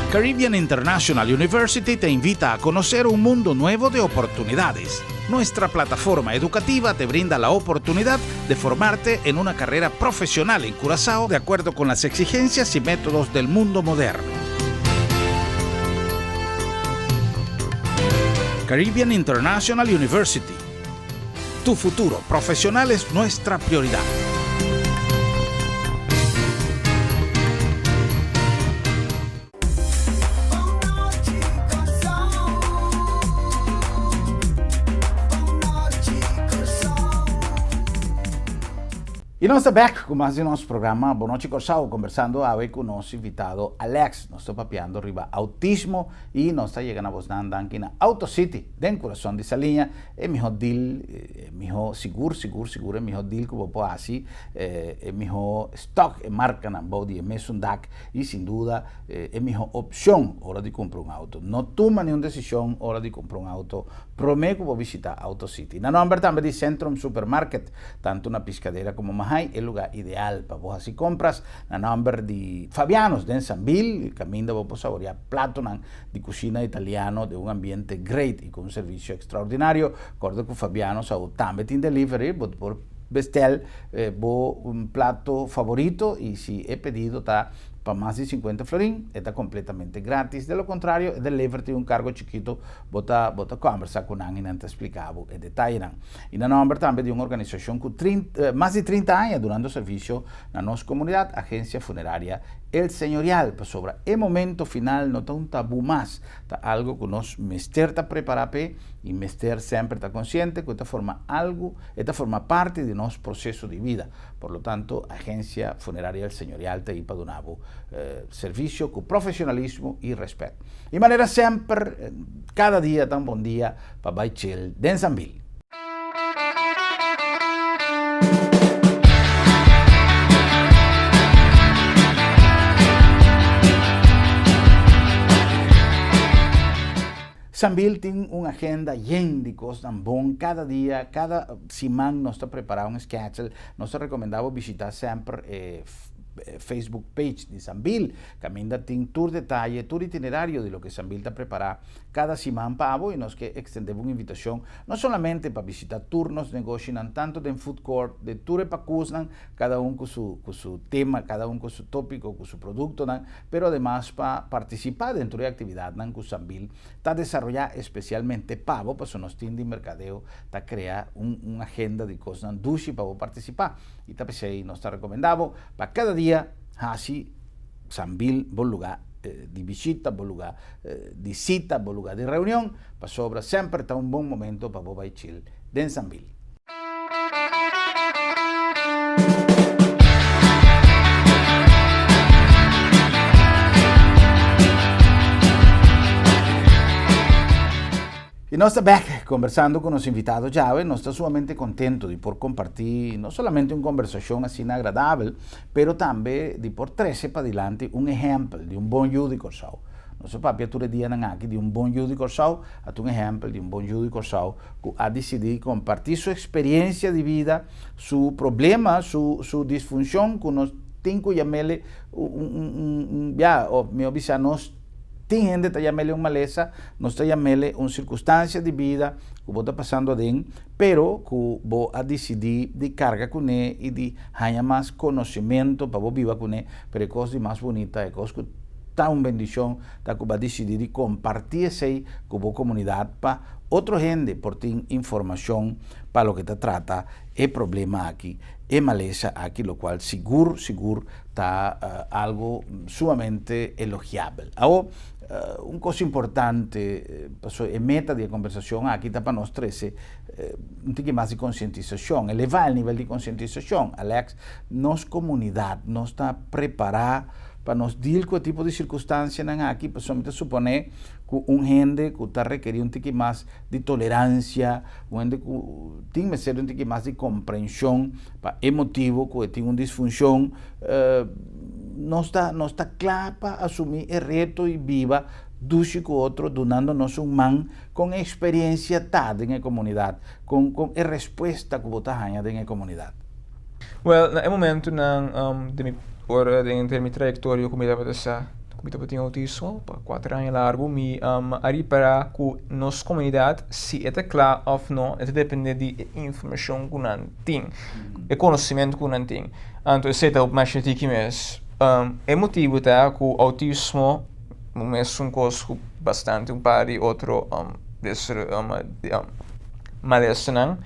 Caribbean International University te invita a conocer un mundo nuevo de oportunidades. Nuestra plataforma educativa te brinda la oportunidad de formarte en una carrera profesional en Curazao de acuerdo con las exigencias y métodos del mundo moderno. Caribbean International University. Tu futuro profesional es nuestra prioridad. I nos ta bek ku mas di nos programa Bon Nochi Kòrsou, kombersando awe ku nos invitado Alex. Nos ta papiando riba autismo i nos ta yega na bosnan danki na Auto City den kurason di Saliña. E mihó deal, e mihó, sigur, sigur, sigur e mihó deal ku bo por hasi, e mihó stock, e markanan bou di e mesun dak i sin duda e mihó opshon ora di kumpra un auto. No tuma niun desishon ora di kumpra un auto promé ku bo bishitá Auto City. Na nòmber tambe di Centrum Supermarket, tantu na Piscadera komo Mahaai, e lugá ideal pa bo hasi kompras. Na nòmber di Fabiano's den Sambil, kaminda bo por saboriá platonan di kushina italiano den un ambiente great i ku un servisio ekstraordinario. Kòrda ku Fabiano's awo tambe tin delivery, bo por bestèl bo plato favorito i si e pedido ta pa mas di sinkuenta florin e ta kompletamente gratis. De lo kontrario e delivery tin un kargo chikito, bo ta bo ta kòmbersa ku nan i nan ta splika bo e detayenan. I na nòmber tambe di un organisashon ku mas di 30 aña dunando servisio na nos komunidat, Agencia Funeraria El Señorial, pasobra e momento final no ta un tabú mas, ta algo ku nos mester ta prepará p'e i mester semper ta konsiente ku e ta forma algu, e ta forma parti di nos proseso di bida. Por lo tanto, Agencia Funeraria El Señorial ta ei pa duna bo servisio ku profesionalismo i rèspèt. I manera semper, kada dia ta un bon dia pa bai chill den Sambil. Sambil tin un agenda yen di kosnan bon kada dia, kada siman nos ta prepara un schedule, nos ta rekomenda bo bishita semper e Facebook page di Sambil, kaminda tin tur detaye, tur itinerario di loke Sambil ta prepara Kada siman pa bo i nos ke ekstendé bo un invitashon no solamente pa bishitá tur nos negoshinan tantu den food court den tur e pakusnan kada un ku su ku su tema kada un ku su tópiko ku su produktonan pero ademas pa partisipá den tur e aktividatnan ku Sambil ta desaroyá espesialmente pa bo pasobra nos tim di merkadeo ta krea un un agenda di kosnan dushi pa bo partisipá i ta p'esei nos ta rekomendá bo pa kada dia hasi Sambil bo lugá di bishita, bo lugá di sita, bo lugá di reunion, pasobra semper ta un bon momento pa bo bai chill den Sambil. I nos ta bek kombersando ku nos invitado djawe. Nos ta sumamente kontento di por kompartí no solamente un kombersashon asina agradabel, pero tambe di por trese padilanti un ehèmpel di un bon yu di Kòrsou. Nos a papia tur e dianan aki di un bon yu di Kòrsou, a ta un ehèmpel di un bon yu di Kòrsou ku a disidí kompartí su eksperiensia di bida, su problema, su su disfunshon ku nos tin ku yam'el un un un ya, òf mihó bisa nos Tin hende ta yam'el un malesa, nos ta yam'el un sirkunstansia di bida ku bo ta pasando aden, pero ku bo a disidí di karga kuné i di haña mas konosementu pa bo biba kuné. Pero e kos di mas bunita, e kos ku ta un bendishon, ta ku bo a disidí di kompartí esei ku bo komunidat pa otro hende por tin informashon pa loke ta trata e problema aki, e malesa aki, lokual sigur sigur Ta algo sumamente elogiabel. Awo, un cos importante, paso e meta di e conversacion aki ta pa nos trece un tiki mas di concientisacion, eleva el nivel di concientisacion. Alex, nos comunidad no sta prepara pa nos deal cu e tipo di circunstancianan aki, pasobra mi ta supone cu un hende cu ta rekeri un tiki mas di tolerancia, un hende cu tin mester di un tiki mas di comprension pa e motibo cu e tin un disfuncion, nos ta nos ta cla pa asumi e reto y biba dushi cu otro dunando nos un man con e experiencia ta den e comunidad, con con e respuesta cu bo ta haña den e comunidad. Well, na e momentonan di mi ora den mi trayectoria cu mi tabata sa cu mi tabatin autismo pa cuater aña largo mi a ripara cu nos comunidad si e ta cla of no e ta depende di e informacion cu nan tin, e conocimento cu nan tin. Anto esey ta masha tiki mes. E motibo ta cu autismo mes un cos cu bastante un par di otro malestanan.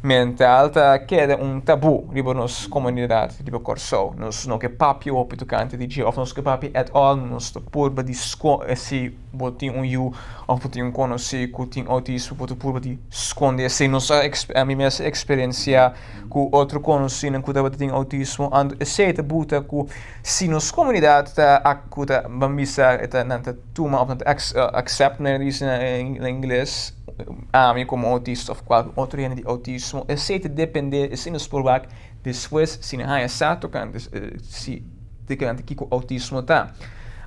Mental ta keda un tabú riba nos komunidat riba Kòrsou. Nos no ke papia hopi tokante di dje òf nos ke papia at all, nos ta purba di skonde si bo tin un yu òf bo tin un konosí ku tin outismo bo ta purba di skonde esei. Nos a ami mes a eksperensiá ku otro konosínan ku tabata tin outismo anto esei ta buta ku si nos komunidat ta ku ta ban bisa nan ta tuma òf nan ta accept manera di bisa na ingles. Ami komo outista òf kualke otro hende di outismo, esei ta dependé, esei nos por wak despues si nan haña sa tokante si tokante kiko outismo ta.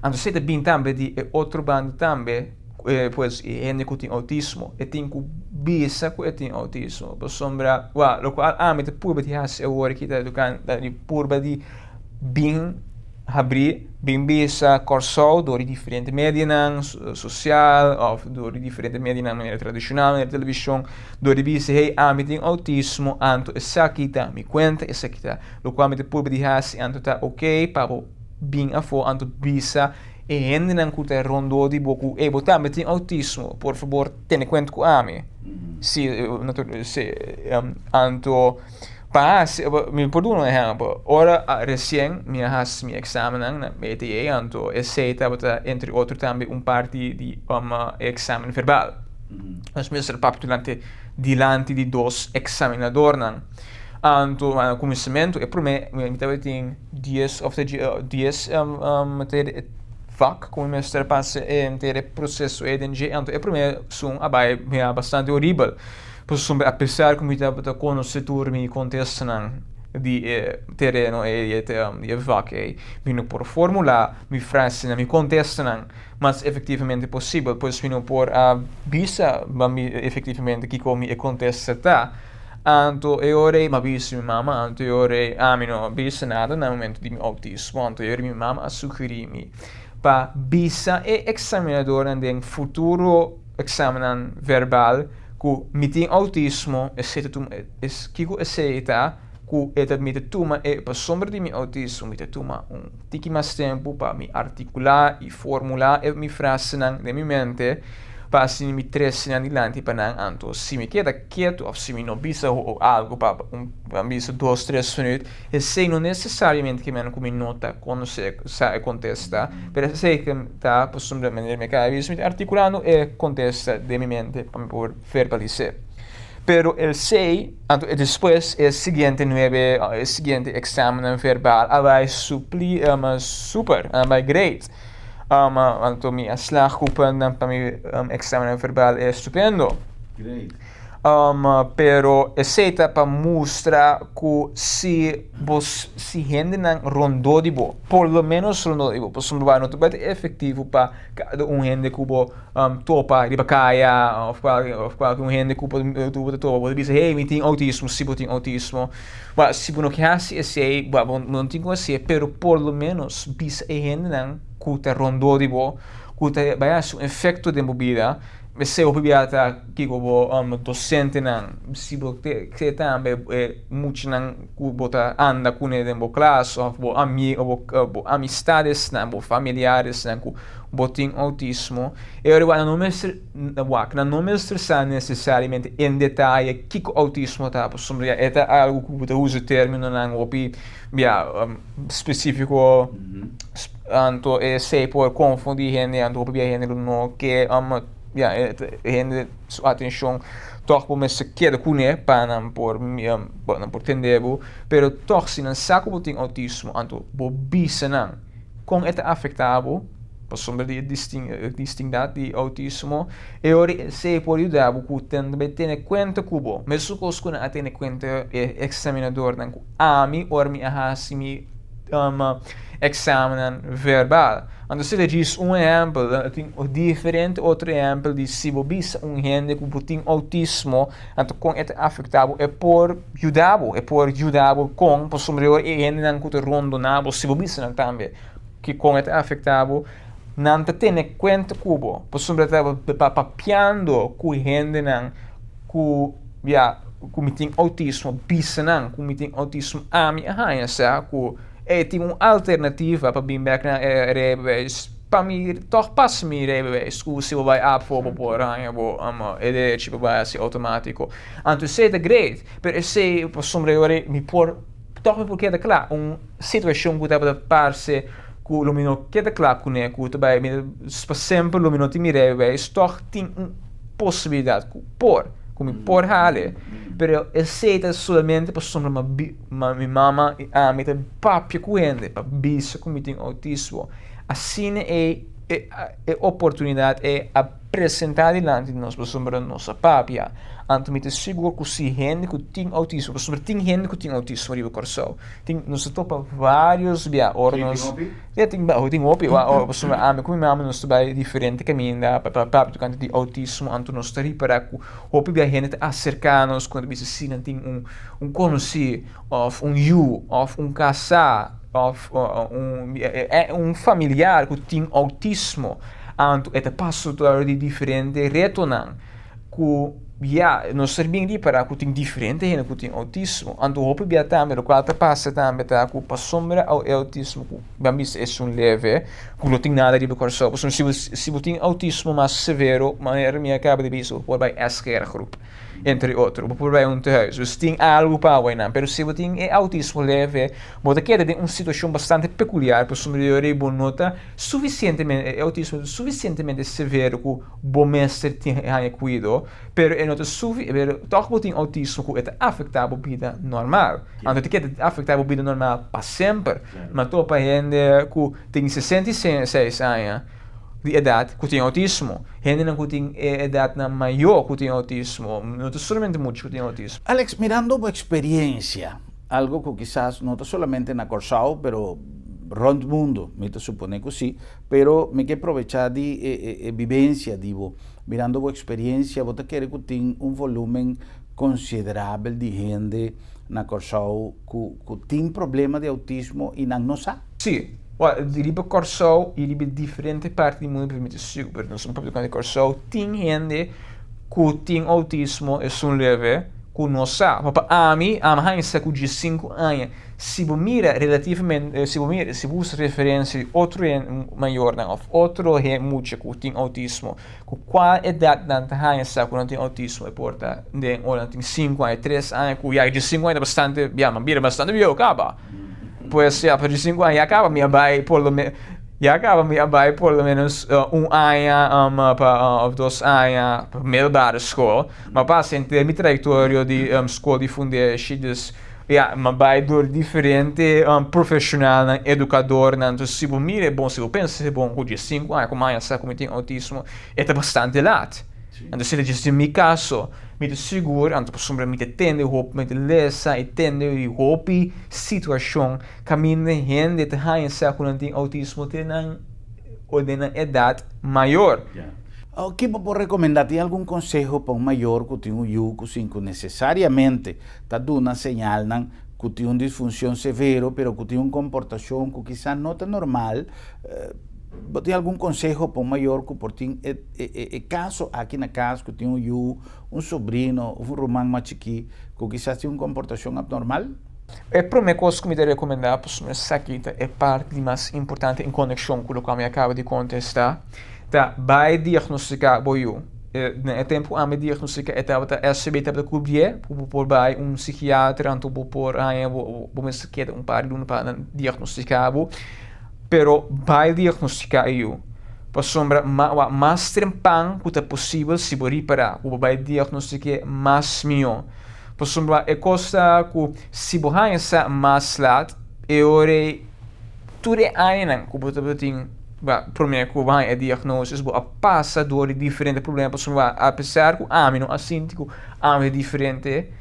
Anto esei ta bin tambe di e otro banda tambe, pues e hende ku tin outismo e tin ku bisa ku e tin outismo pasobra wak lokual ami ta purba di hasi awor aki ta tokante di purba di bin Habrí bin bisa Kòrsou dor di diferente medianan sosial òf dor di diferente medianan manera tradishonal, manera televishon, dor di bisa hey ami tin outismo anto esaki ta mi kuenta, esaki ta lokual mi ta purba di hasi anto ta oke pa bo bin afó anto bisa e hendenan ku ta rondó di bo ku ey bo tambe tin outismo por fabor tene kuenta ku ami. Si si anto. Pa hasi, mi por duna un ehèmpel, ora resien mi a hasi mi eksamennan na BTE, anto esei tabata entre otro tambe un parti di e eksamen verbal. Nos mester papia durante dilanti di dos eksaminadornan. Anto na kuminsamentu e promé mi tabatin dies òf dies vak ku mi mester pasa e henter e proseso ei den dje, anto e promé esun a bai bastante horibel. Pasobra apesar ku mi tabata konosé tur mi kontestanan di e tereno ei, di e vak ei, mi no por formulá mi frasenan, mi kontestanan mas efektivamente posibel. Pues mi no por a bisa mi efektivamente kiko mi e kontesta ta. Anto e ora ei mi a bisa mi mama, anto e ora ei ami no a bisa nada na momento di mi outismo. Anto e ora mi mama a sugerí mi pa bisa e eksaminadornan den futuro eksamennan verbal ku mi tin outismo, esei ta tuma es kiko esei ta ku e ta mi ta tuma e pasobra di mi outismo mi ta tuma un tiki mas tempu pa mi artikulá i formulá e mi frasenan den mi mente pa asina mi trese nan dilanti pa nan anto si mi keda ketu òf si mi no bisa algu pa un bisa dos tres minüt esei no nesesariamente ke men ku mi no ta konosé sa e kontesta pero esei ke Ta pasobra manera mi a kaba bisa mi ta artikulando e kontesta den mi mente pa mi por verbalis'é. Pero el sei, anto e despues e siguiente nuebe, e siguiente eksamennan verbal a bai supli, super, a bai great. Anto mi a slag ku puntonan pa mi eksamennan verbal estupendo. Great. Pero esei ta pa mustra ku si bo si hendenan rondó di bo, por lo ménos rondó di bo, pasobra bo no ta bai ta efektivo pa kada un hende ku bo topa riba kaya òf kualke un hende ku bo ta topa bo ta bisa hey mi tin outismo, si bo tin outismo. Wèl si bo no ke hasi esei bo no tin ku hasié, pero por lo ménos bisa e hendenan ku ta rondó di bo ku ta bai hasi un efekto den bo bida. Esei hopi bia ta kiko bo dosentenan, si bo ke tambe e muchanan ku bo ta anda kuné den bo klas òf bo amigo bo amistadesnan, bo familiaresnan ku bo tin outismo, e ora nan no mester wak, nan no mester sa nesesariamente en detaye kiko outismo ta pasobra ya e ta algu ku bo ta usa términonan hopi ya spesífiko. Anto esei por konfundí hende, anto hopi bia hende lo no ke ya e hende su atenshon tòg bo mester keda kuné pa nan por pa nan por tende bo, pero tòg si nan sa ku bo tin outismo anto bo bisa nan kon e ta afektá bo pasobra di e distindat di outismo e ora esei por yuda bo ku tambe tene kuenta ku bo mesun kos ku nan a tene kuenta e eksaminadornan ku ami ora mi a hasi mi Eksamennan verbal. Anto si ta djis un ehèmpel, tin diferente otro ehèmpel di si bo bisa un hende ku bo tin outismo, anto kon e ta afektá bo, e por yuda bo, e por yuda bo kon, pasobra e ora e hendenan ku ta rondoná bo, si bo bisa nan tambe ki kon e ta afektá bo, nan ta tene kuenta ku bo, pasobra ta papiando ku hendenan ku ya ku mi tin outismo bisa nan ku mi tin outismo ami a haña sa ku e tin un alternativa pa bin bek na e rijbewijs. Pa mi tòg pasa mi rijbewijs ku si bo bai ABVO bo por haña bo e derechi pa bai hasi outomátiko. Anto esei ta great, pero esei pasobra e ora mi por tòg mi por keda kla. Un situashon ku tabata parse ku lo mi no keda kla kuné ku ta bai mi pa semper lo mi no tin mi rijbewijs tòg tin un posibilidat ku por ku mi por hale. Pero esei ta solamente pasobra mi mama i ami ta papia ku hende pa bisa ku mi tin outismo. Asina e e oportunidat e a presentá dilanti di nos pasobra nos a papia. Anto mi ta sigur ku si hende ku tin outismo, pasobra tin hende ku tin outismo riba Kòrsou. Tin, nos a topa vários bia ora nos, ya tin tin hopi pasobra ami ku mi mama nos ta bai diferente kaminda pa papia tokante di outismo, anto nos ta ripará ku hopi bia hende ta aserká nos ku nan ta bisa si nan tin un un konosí òf un yu òf un kasá. Of un familiar ku tin outismo, anto e ta pasa dor di diferente retonan ku ya nos ta bin ripará ku tin diferente hende ku tin outismo. Anto hopi bia tambe lokual ta pasa tambe ta ku pasobra e outismo ku ban bisa esun leve ku no tin nada riba Kòrsou pasobra si bo tin outismo mas severo manera mi a kaba di bisa bo por bai SGR groep. Entre otro, bo por bai un tehuis. Dus tin algu pa awor einan. Pero si bo tin e autismo leve, bo ta keda den un situashon bastante pekuliar pasobra di ora ei bo no ta sufisientemente, e autismo no ta sufisientemente severo ku bo mester tin haña kuido, pero e no ta sufi, pero tòg bo tin autismo ku e ta afektá bo bida normal. Anto e ta keda afektá bo bida normal pa semper. Mi a topa hende ku tin 66 aña. Di edat ku tin outismo. Hendenan ku tin e edatnan mayó ku tin outismo. No ta solamente mucha ku tin outismo. Alex, mirando bo experiencia, algo cu kisas no ta solamente na Corsou, pero rond mundo, mi ta supone cu si, pero mi ke probecha di e vivencia di bo. Mirando bo experiencia, bo ta kere cu tin un volumen considerabel di hende na Corsou cu tin problema di autismo y nan no sa? Si. Wèl, riba Kòrsou i riba diferente parti di mundu mi ta sigur, pero nos papia di Kòrsou, tin hende ku tin outismo esun leve ku no sa. Ma pa ami, ami haña sa ku diesinku aña. Si bo mira relativamente, si bo mira, si bo usa referensia di otro hende mayornan òf otro mucha ku tin outismo, ku kua edat nan ta haña sa ku nan tin outismo, e por ta den ora nan tin sinku aña, tres aña, ku ya diesinku aña ta bastante, ya, nan bira bastante bieu kaba. Pues ya pa diesinku aña ya kaba mi a bai por lo menos ya kaba mi a bai por lo menos un aña pa of dos aña pa middelbare school. Mi a pasa henter mi trayectorio di school di fundeshi dus ya mi a bai door diferente profesionalnan, educadornan. Entonces si bo mira e bon si bo pensa e bon ku diesinku aña ku mi a sa ku mi tin autismo e ta bastante laat. Anto si ta djis den mi kaso, mi ta sigur, anto pasobra mi ta tende hopi, mi ta lesa i tende di hopi situashon kaminda hende ta haña sa ku nan tin outismo te nan o den nan edat mayor. Ki bo por rekomendá? Tin algun konseho pa un mayor ku tin un yu ku sin ku nesesariamente ta duna señalnan ku tin un disfunshon severo pero ku tin un komportashon ku kisas no ta normal? Bo tin algun konseho pa un mayor ku por tin e e kaso aki na kas ku tin un yu, un sobrino òf un ruman mas chikí ku kisas tin un komportashon abnormal? E promé kos ku mi ta rekomendá pasobra esaki ta e parti di mas importante en konekshon ku lokual mi a kaba di kontestá, ta bai diagnostiká bo yu. Na e tempu ku ami diagnostiká e tabata SCB tabata kubrié ku bo por bai un sikiatra anto bo por haña bo mester keda un par di luna pa nan diagnostiká bo. Pero bai diagnostica e yu. Pasobra ma mas trempan ku ta posibel si bo ripará ku bo bai diagnostik'é mas mihó. Pasobra e kos ta ku si bo haña sa mas lat e ora ei tur e añanan ku bo tabatin promé ku bo haña e diagnosis bo a pasa dor di diferente problema pasobra apesar ku ami no a sinti ku ami ta diferente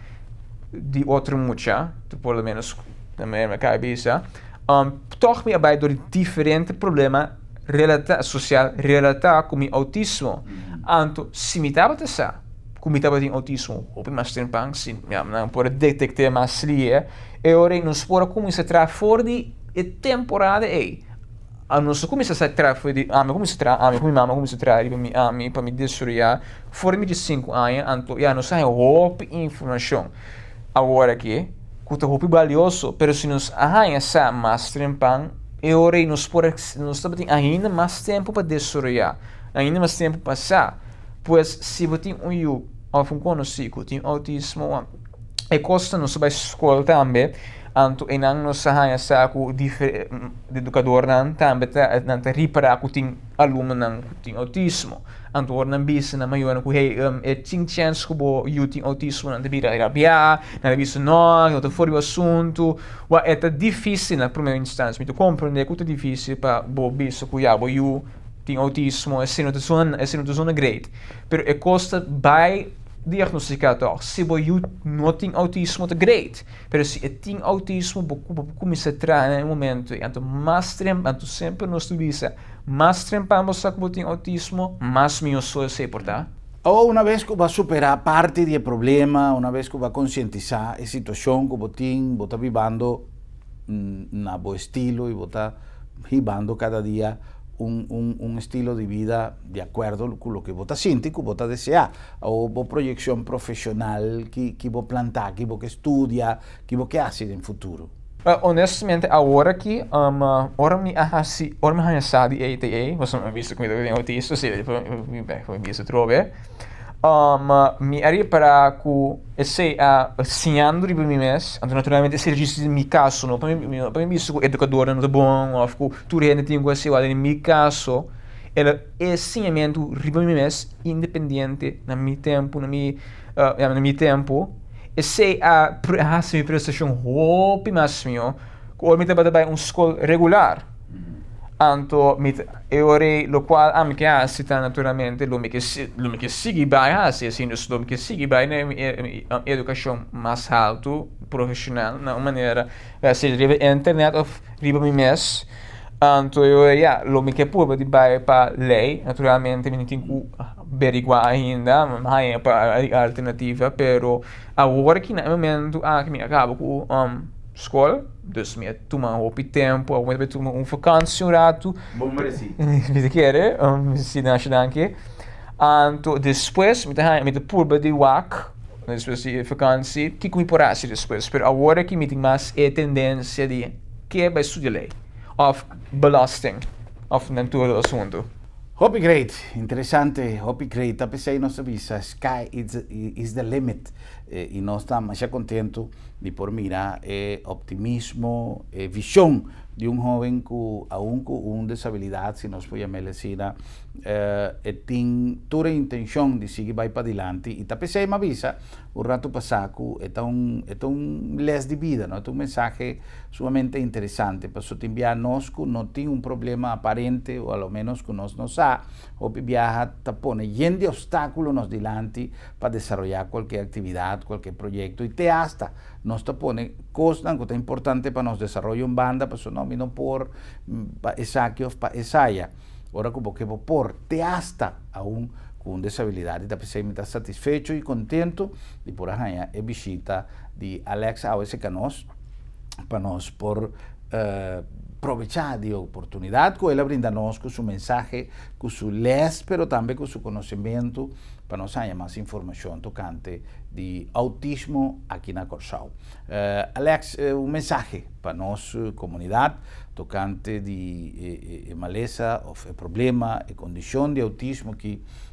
di otro mucha, por lo menos na mi kabesa. Tòg mi a bai dor di diferente problema relatá, sosial relatá ku mi outismo. Anto, si mi tabata sa ku mi tabatin outismo hopi mas trempan, si nan por a detekt'é mas lihe, e ora ei nos por a kuminsá traha for di e temporada ei. Nos a kuminsá sa traha for di, ami a kuminsá traha, ami ku mi mama a kuminsá traha riba mi ami pa mi desaroyá for di mi diesinku aña. Anto, ya, nos a haña hopi informashon. Awor aki. Ku ta hopi balioso, pero si nos a haña sa mas trempan, E ora ei nos por nos tabatin ainda mas tempu pa desaroyá, ainda mas tempu pa sa. Pues, si bo tin un yu òf un konosí ku tin outismo, e kos ta nos ta bai skol tambe, anto einan nos a haña sa ku edukadornan tambe ta nan ta ripará ku tin alumnonan ku tin outismo. Anto ora nan bisa nan mayornan ku hey e tin chèns ku bo yu tin outismo nan ta bira rabiá, nan ta bisa no, no ta for di bo asuntu. Wak e ta difísil na promé instansia, mi ta komprendé ku ta difísil pa bo bisa ku ya bo yu tin outismo, esei no ta zona esei no ta zona great. Pero e kos ta bai diagnostiká tòg, si bo yu no tin outismo ta great, pero si e tin outismo bo bo por kuminsá traha na e momento ei. Anto mas tremp anto semper nos ta bisa mas trempan bo sa ku bo tin outismo mas mihó so esei por ta. Awor una bes ku bo a superá parti di e problema, una bes ku bo a konsientisá e situashon ku bo tin, bo ta bibando na bo estilo i bo ta hibando kada dia un un un estilo di bida di akuerdo ku loke bo ta sinti ku bo ta deseá. Awor bo proyekshon profeshonal ki ki bo plantá, ki bo ke studia, ki bo ke hasi den futuro? Honestamente awor aki ora mi a hasi ora mi haña sa di ATA pasobra mi a bisa ku mi tabata autista si mi bisa atrobe mi a ripará ku esei a siñando riba mi mes anto naturalmente esei djis den mi kaso no pa mi bisa ku edukadornan no ta bon òf ku tur hende tin ku hasi igual den mi kaso el a e siñamentu riba mi mes independiente na mi tempu na mi na mi tempu. Esei a hasi mi prestashon hopi mas mihó ku ora mi tabata bai un skol regular. Anto mi ta e ora ei lokual ami ke hasi ta naturalmente lo mi ke lo mi ke sigui bai hasi asina, dus lo mi ke sigui bai na e edukashon mas haltu profeshonal na un manera sea riba internet òf riba mi mes. Anto e ora ya lo mi ke purba di bai pa lei naturalmente mi no tin ku beriguá ainda mi haña pa alternativa pero awor aki na e momento aki mi a kaba ku skol dus mi a tuma hopi tempu awor mi ta bai tuma un vakansi un ratu Bon meresí. Mi ta kere si nasha danki anto despues mi ta haña mi ta purba di wak despues di e vakansi kiko mi por hasi despues pero awor aki mi tin mas e tendensia di Ke bai studia ley of belasting of nan tur dos huntu? Hopi great, interesante, hopi great. Ta p'esei nos ta bisa sky is the limit i nos ta masha kontentu di por mira e optimismo, e vishon di un hoben ku aun ku un desabilidat, si nos por yam'el asina, e tin tur e intenshon di sigui bai padilanti i ta p'esei m'a bisa Un ratu pasá ku e ta un e ta un les di bida, no? E ta un mensahe sumamente interesante pasobra tin biaha nos ku no tin un problema aparente o a lo menos ku nos no sa, hopi biaha ta pone yen di obstákulo nos dilanti pa desaroyá kualke aktividat, kualke proyekto i te asta nos ta pone kosnan ku ta importante pa nos desaroyo un banda pasobra no mi no por pa esaki òf pa esaya. Ora ku bo ke bo por te asta aun ku un desabilidat i ta p'esei mi ta satisfecho i kontentu di por a haña e bishita di Alex awe serka nos pa nos por probechá di e oportunidat ku el a brinda nos ku su mensahe, ku su lès pero tambe ku su konosementu pa nos haña mas informashon tokante di outismo aki na Kòrsou. Alex, un mensahe pa nos komunidat tokante di e malesa òf e problema, e kondishon di outismo ki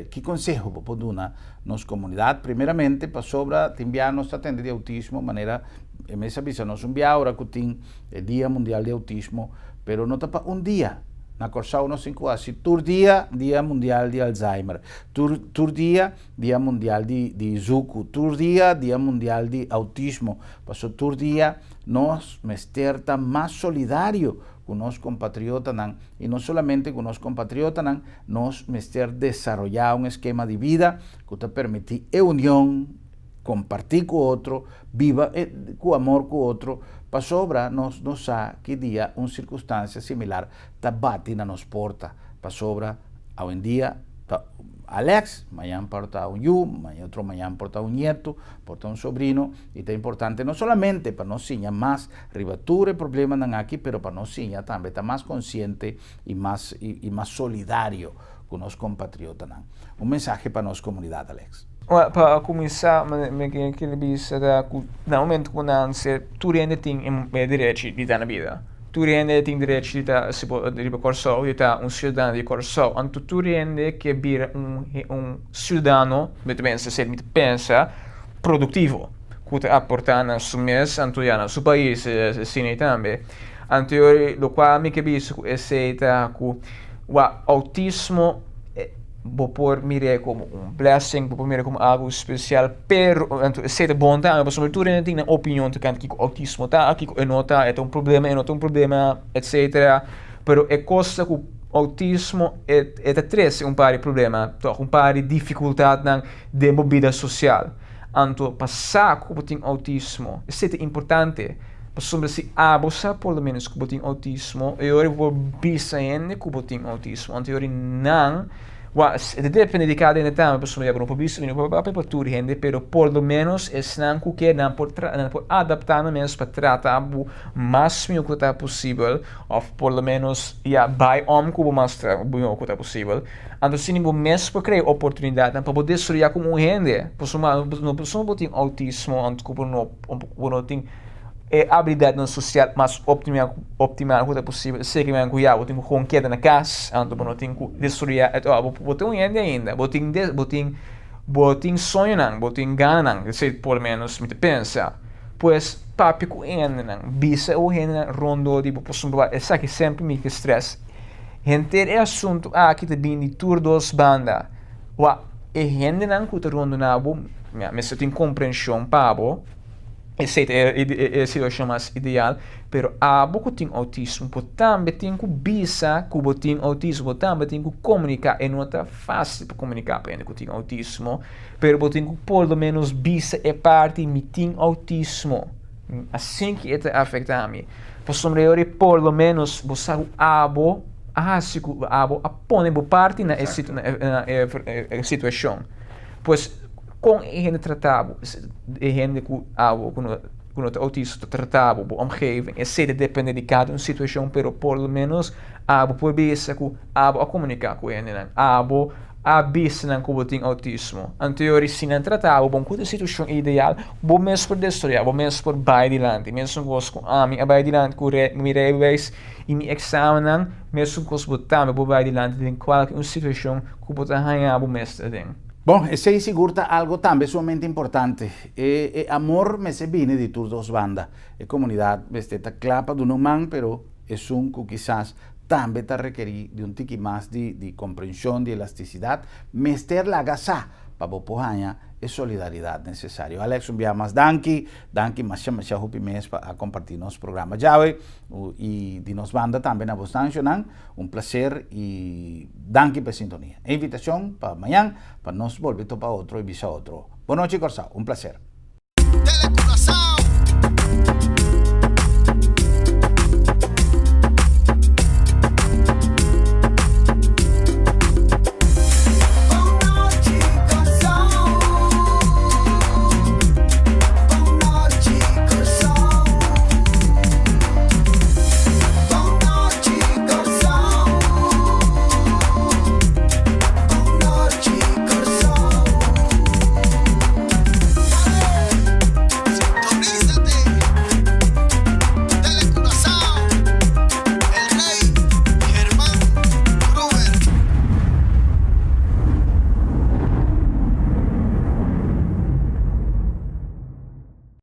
ki konseho bo por duna nos komunidat? Primeramente pasobra tin bia nos ta tende di outismo manera e mes a bisa nos un bia ora ku tin e dia mundial di outismo pero no ta pa un dia. Na Kòrsou nos tin ku hasi tur dia dia mundial di Alzheimer, tur tur dia dia mundial di di zuku, tur dia dia mundial di outismo pasobra tur dia Nos mester ta mas solidario ku nos kompatriotanan i no solamente ku nos kompatriotanan, nos mester desaroyá un eskema di bida ku ta permití e union, kompartí ku otro, biba ku amor ku otro, pasobra nos no sa ki dia un sirkunstansia similar ta bati na nos porta, pasobra awendia ta Alex, mañan por ta un yu, otro mañan por ta un nieto, por ta un sobrino, i ta importante no solamente pa nos siña mas riba tur e problemanan aki, pero pa nos siña tambe ta mas konsiente i mas i mas solidario ku nos kompatriotanan. Un mensahe pa nos komunidat, Alex. Well, pa kuminsá, mi ke bisa ta ku na momento ku nan ser tur hende tin e derechi di ta na bida. Tur hende tin derecho di ta si bo riba Kòrsou di ta un siudadano di Kòrsou. Anto tur hende ke bira un un siudadano, mi ta pensa esei mi ta pensa, produktivo ku ta aportá na su mes anto ya na su pais asina tambe. Anto lokual mi ke bisa ku esei ta ku wak outismo bo por mir'é komo un blessing, bo por mir'é komo algu spesial, pero anto esei ta bon tambe pasobra tur hende tin nan opinion tokante kiko outismo ta, kiko e no ta, e ta un problema, e no ta un problema, etsetera. Pero e kos ta ku outismo e e ta trese un par di problema tòg, un par di difikultatnan den bo bida sosial. Anto pa sa ku bo tin outismo, esei ta importante. Pasobra si abo sa por lo menos ku bo tin outismo, e ora bo por bisa hende ku bo tin outismo. Anto e ora nan, wak, e ta depende di kada hende tambe, pasobra ya bo no por bisa, mi no por papia pa tur hende, pero por lo menos esnan ku ke nan por tra, nan por adaptá nan mes pa trata bo mas mihó ku ta posibel, òf por lo menos ya bai om ku bo mas mihó ku ta posibel. Anto asina bo mes por krea oportunidatnan pa bo desaroyá komo un hende. Pasobra no pasobra bo tin outismo anto ku bo no. Bo no tin e abilidatnan sosial mas optimal ku ta posibel. Esei ke men ku ya bo tin ku gewoon keda na kas, anto bo no tin ku destruya et al. Bo ta un hende ainda, bo tin bo tin bo tin soñonan, bo tin gananan, esei por lo menos mi ta pensa. Pues papia ku hendenan, bisa e hendenan rondó di bo pasobra esaki semper mi ke stress. Henter e asuntu aki ta bini di tur dos banda. Wak, e hendenan ku ta rondoná bo mester tin komprenshon pa bo, esei ta e situashon mas ideal, pero abo ku tin outismo bo tambe tin ku bisa ku bo tin outismo, bo tambe tin ku komuniká, e no ta fásil pa komuniká pa hende ku tin outismo, pero bo tin ku por lo ménos bisa e parti mi tin outismo, asin ki e ta afektá mi, pasobra e ora por lo ménos bo sa ku abo a hasi ku abo a pone bo parti na e na e situashon. Pues kon e hende trata bo, e hende ku abo ku no ku no ta outista ta trata bo, bo omgeving, esei ta depende di kada un situashon pero por lo menos abo por bisa ku abo a komuniká ku e hendenan, abo a bisa nan ku bo tin outismo. Anto e ora si nan trata bo bon ku ta e situashon ideal, bo mes por desaroyá, bo mes por bai dilanti. Mesun kos ku ami a bai dilanti ku mi rijbewijs i mi eksamennan. Mesun kos bo tambe por bai dilanti den kualke un situashon ku bo ta haña bo mes aden. Bon, esei sigur ta algo tambe sumamente importante. E e amor mester bini di tur dos banda. E komunidat mester ta kla pa duna un man, pero esun ku kisas tambe ta rekerí di un tiki mas di di komprenshon, di elastisidat, mester laga sa pa bo por haña e solidaridat nesesario. Alex, un bia mas danki. Danki masha masha hopi mes pa a kompartí nos programa djawe. I di nos banda tambe na bos nanshonan, un placer i danki pa e sintonia. E invitashon pa mañan pa nos bolbe topa otro i bisa otro. Bonochi Kòrsou, un placer.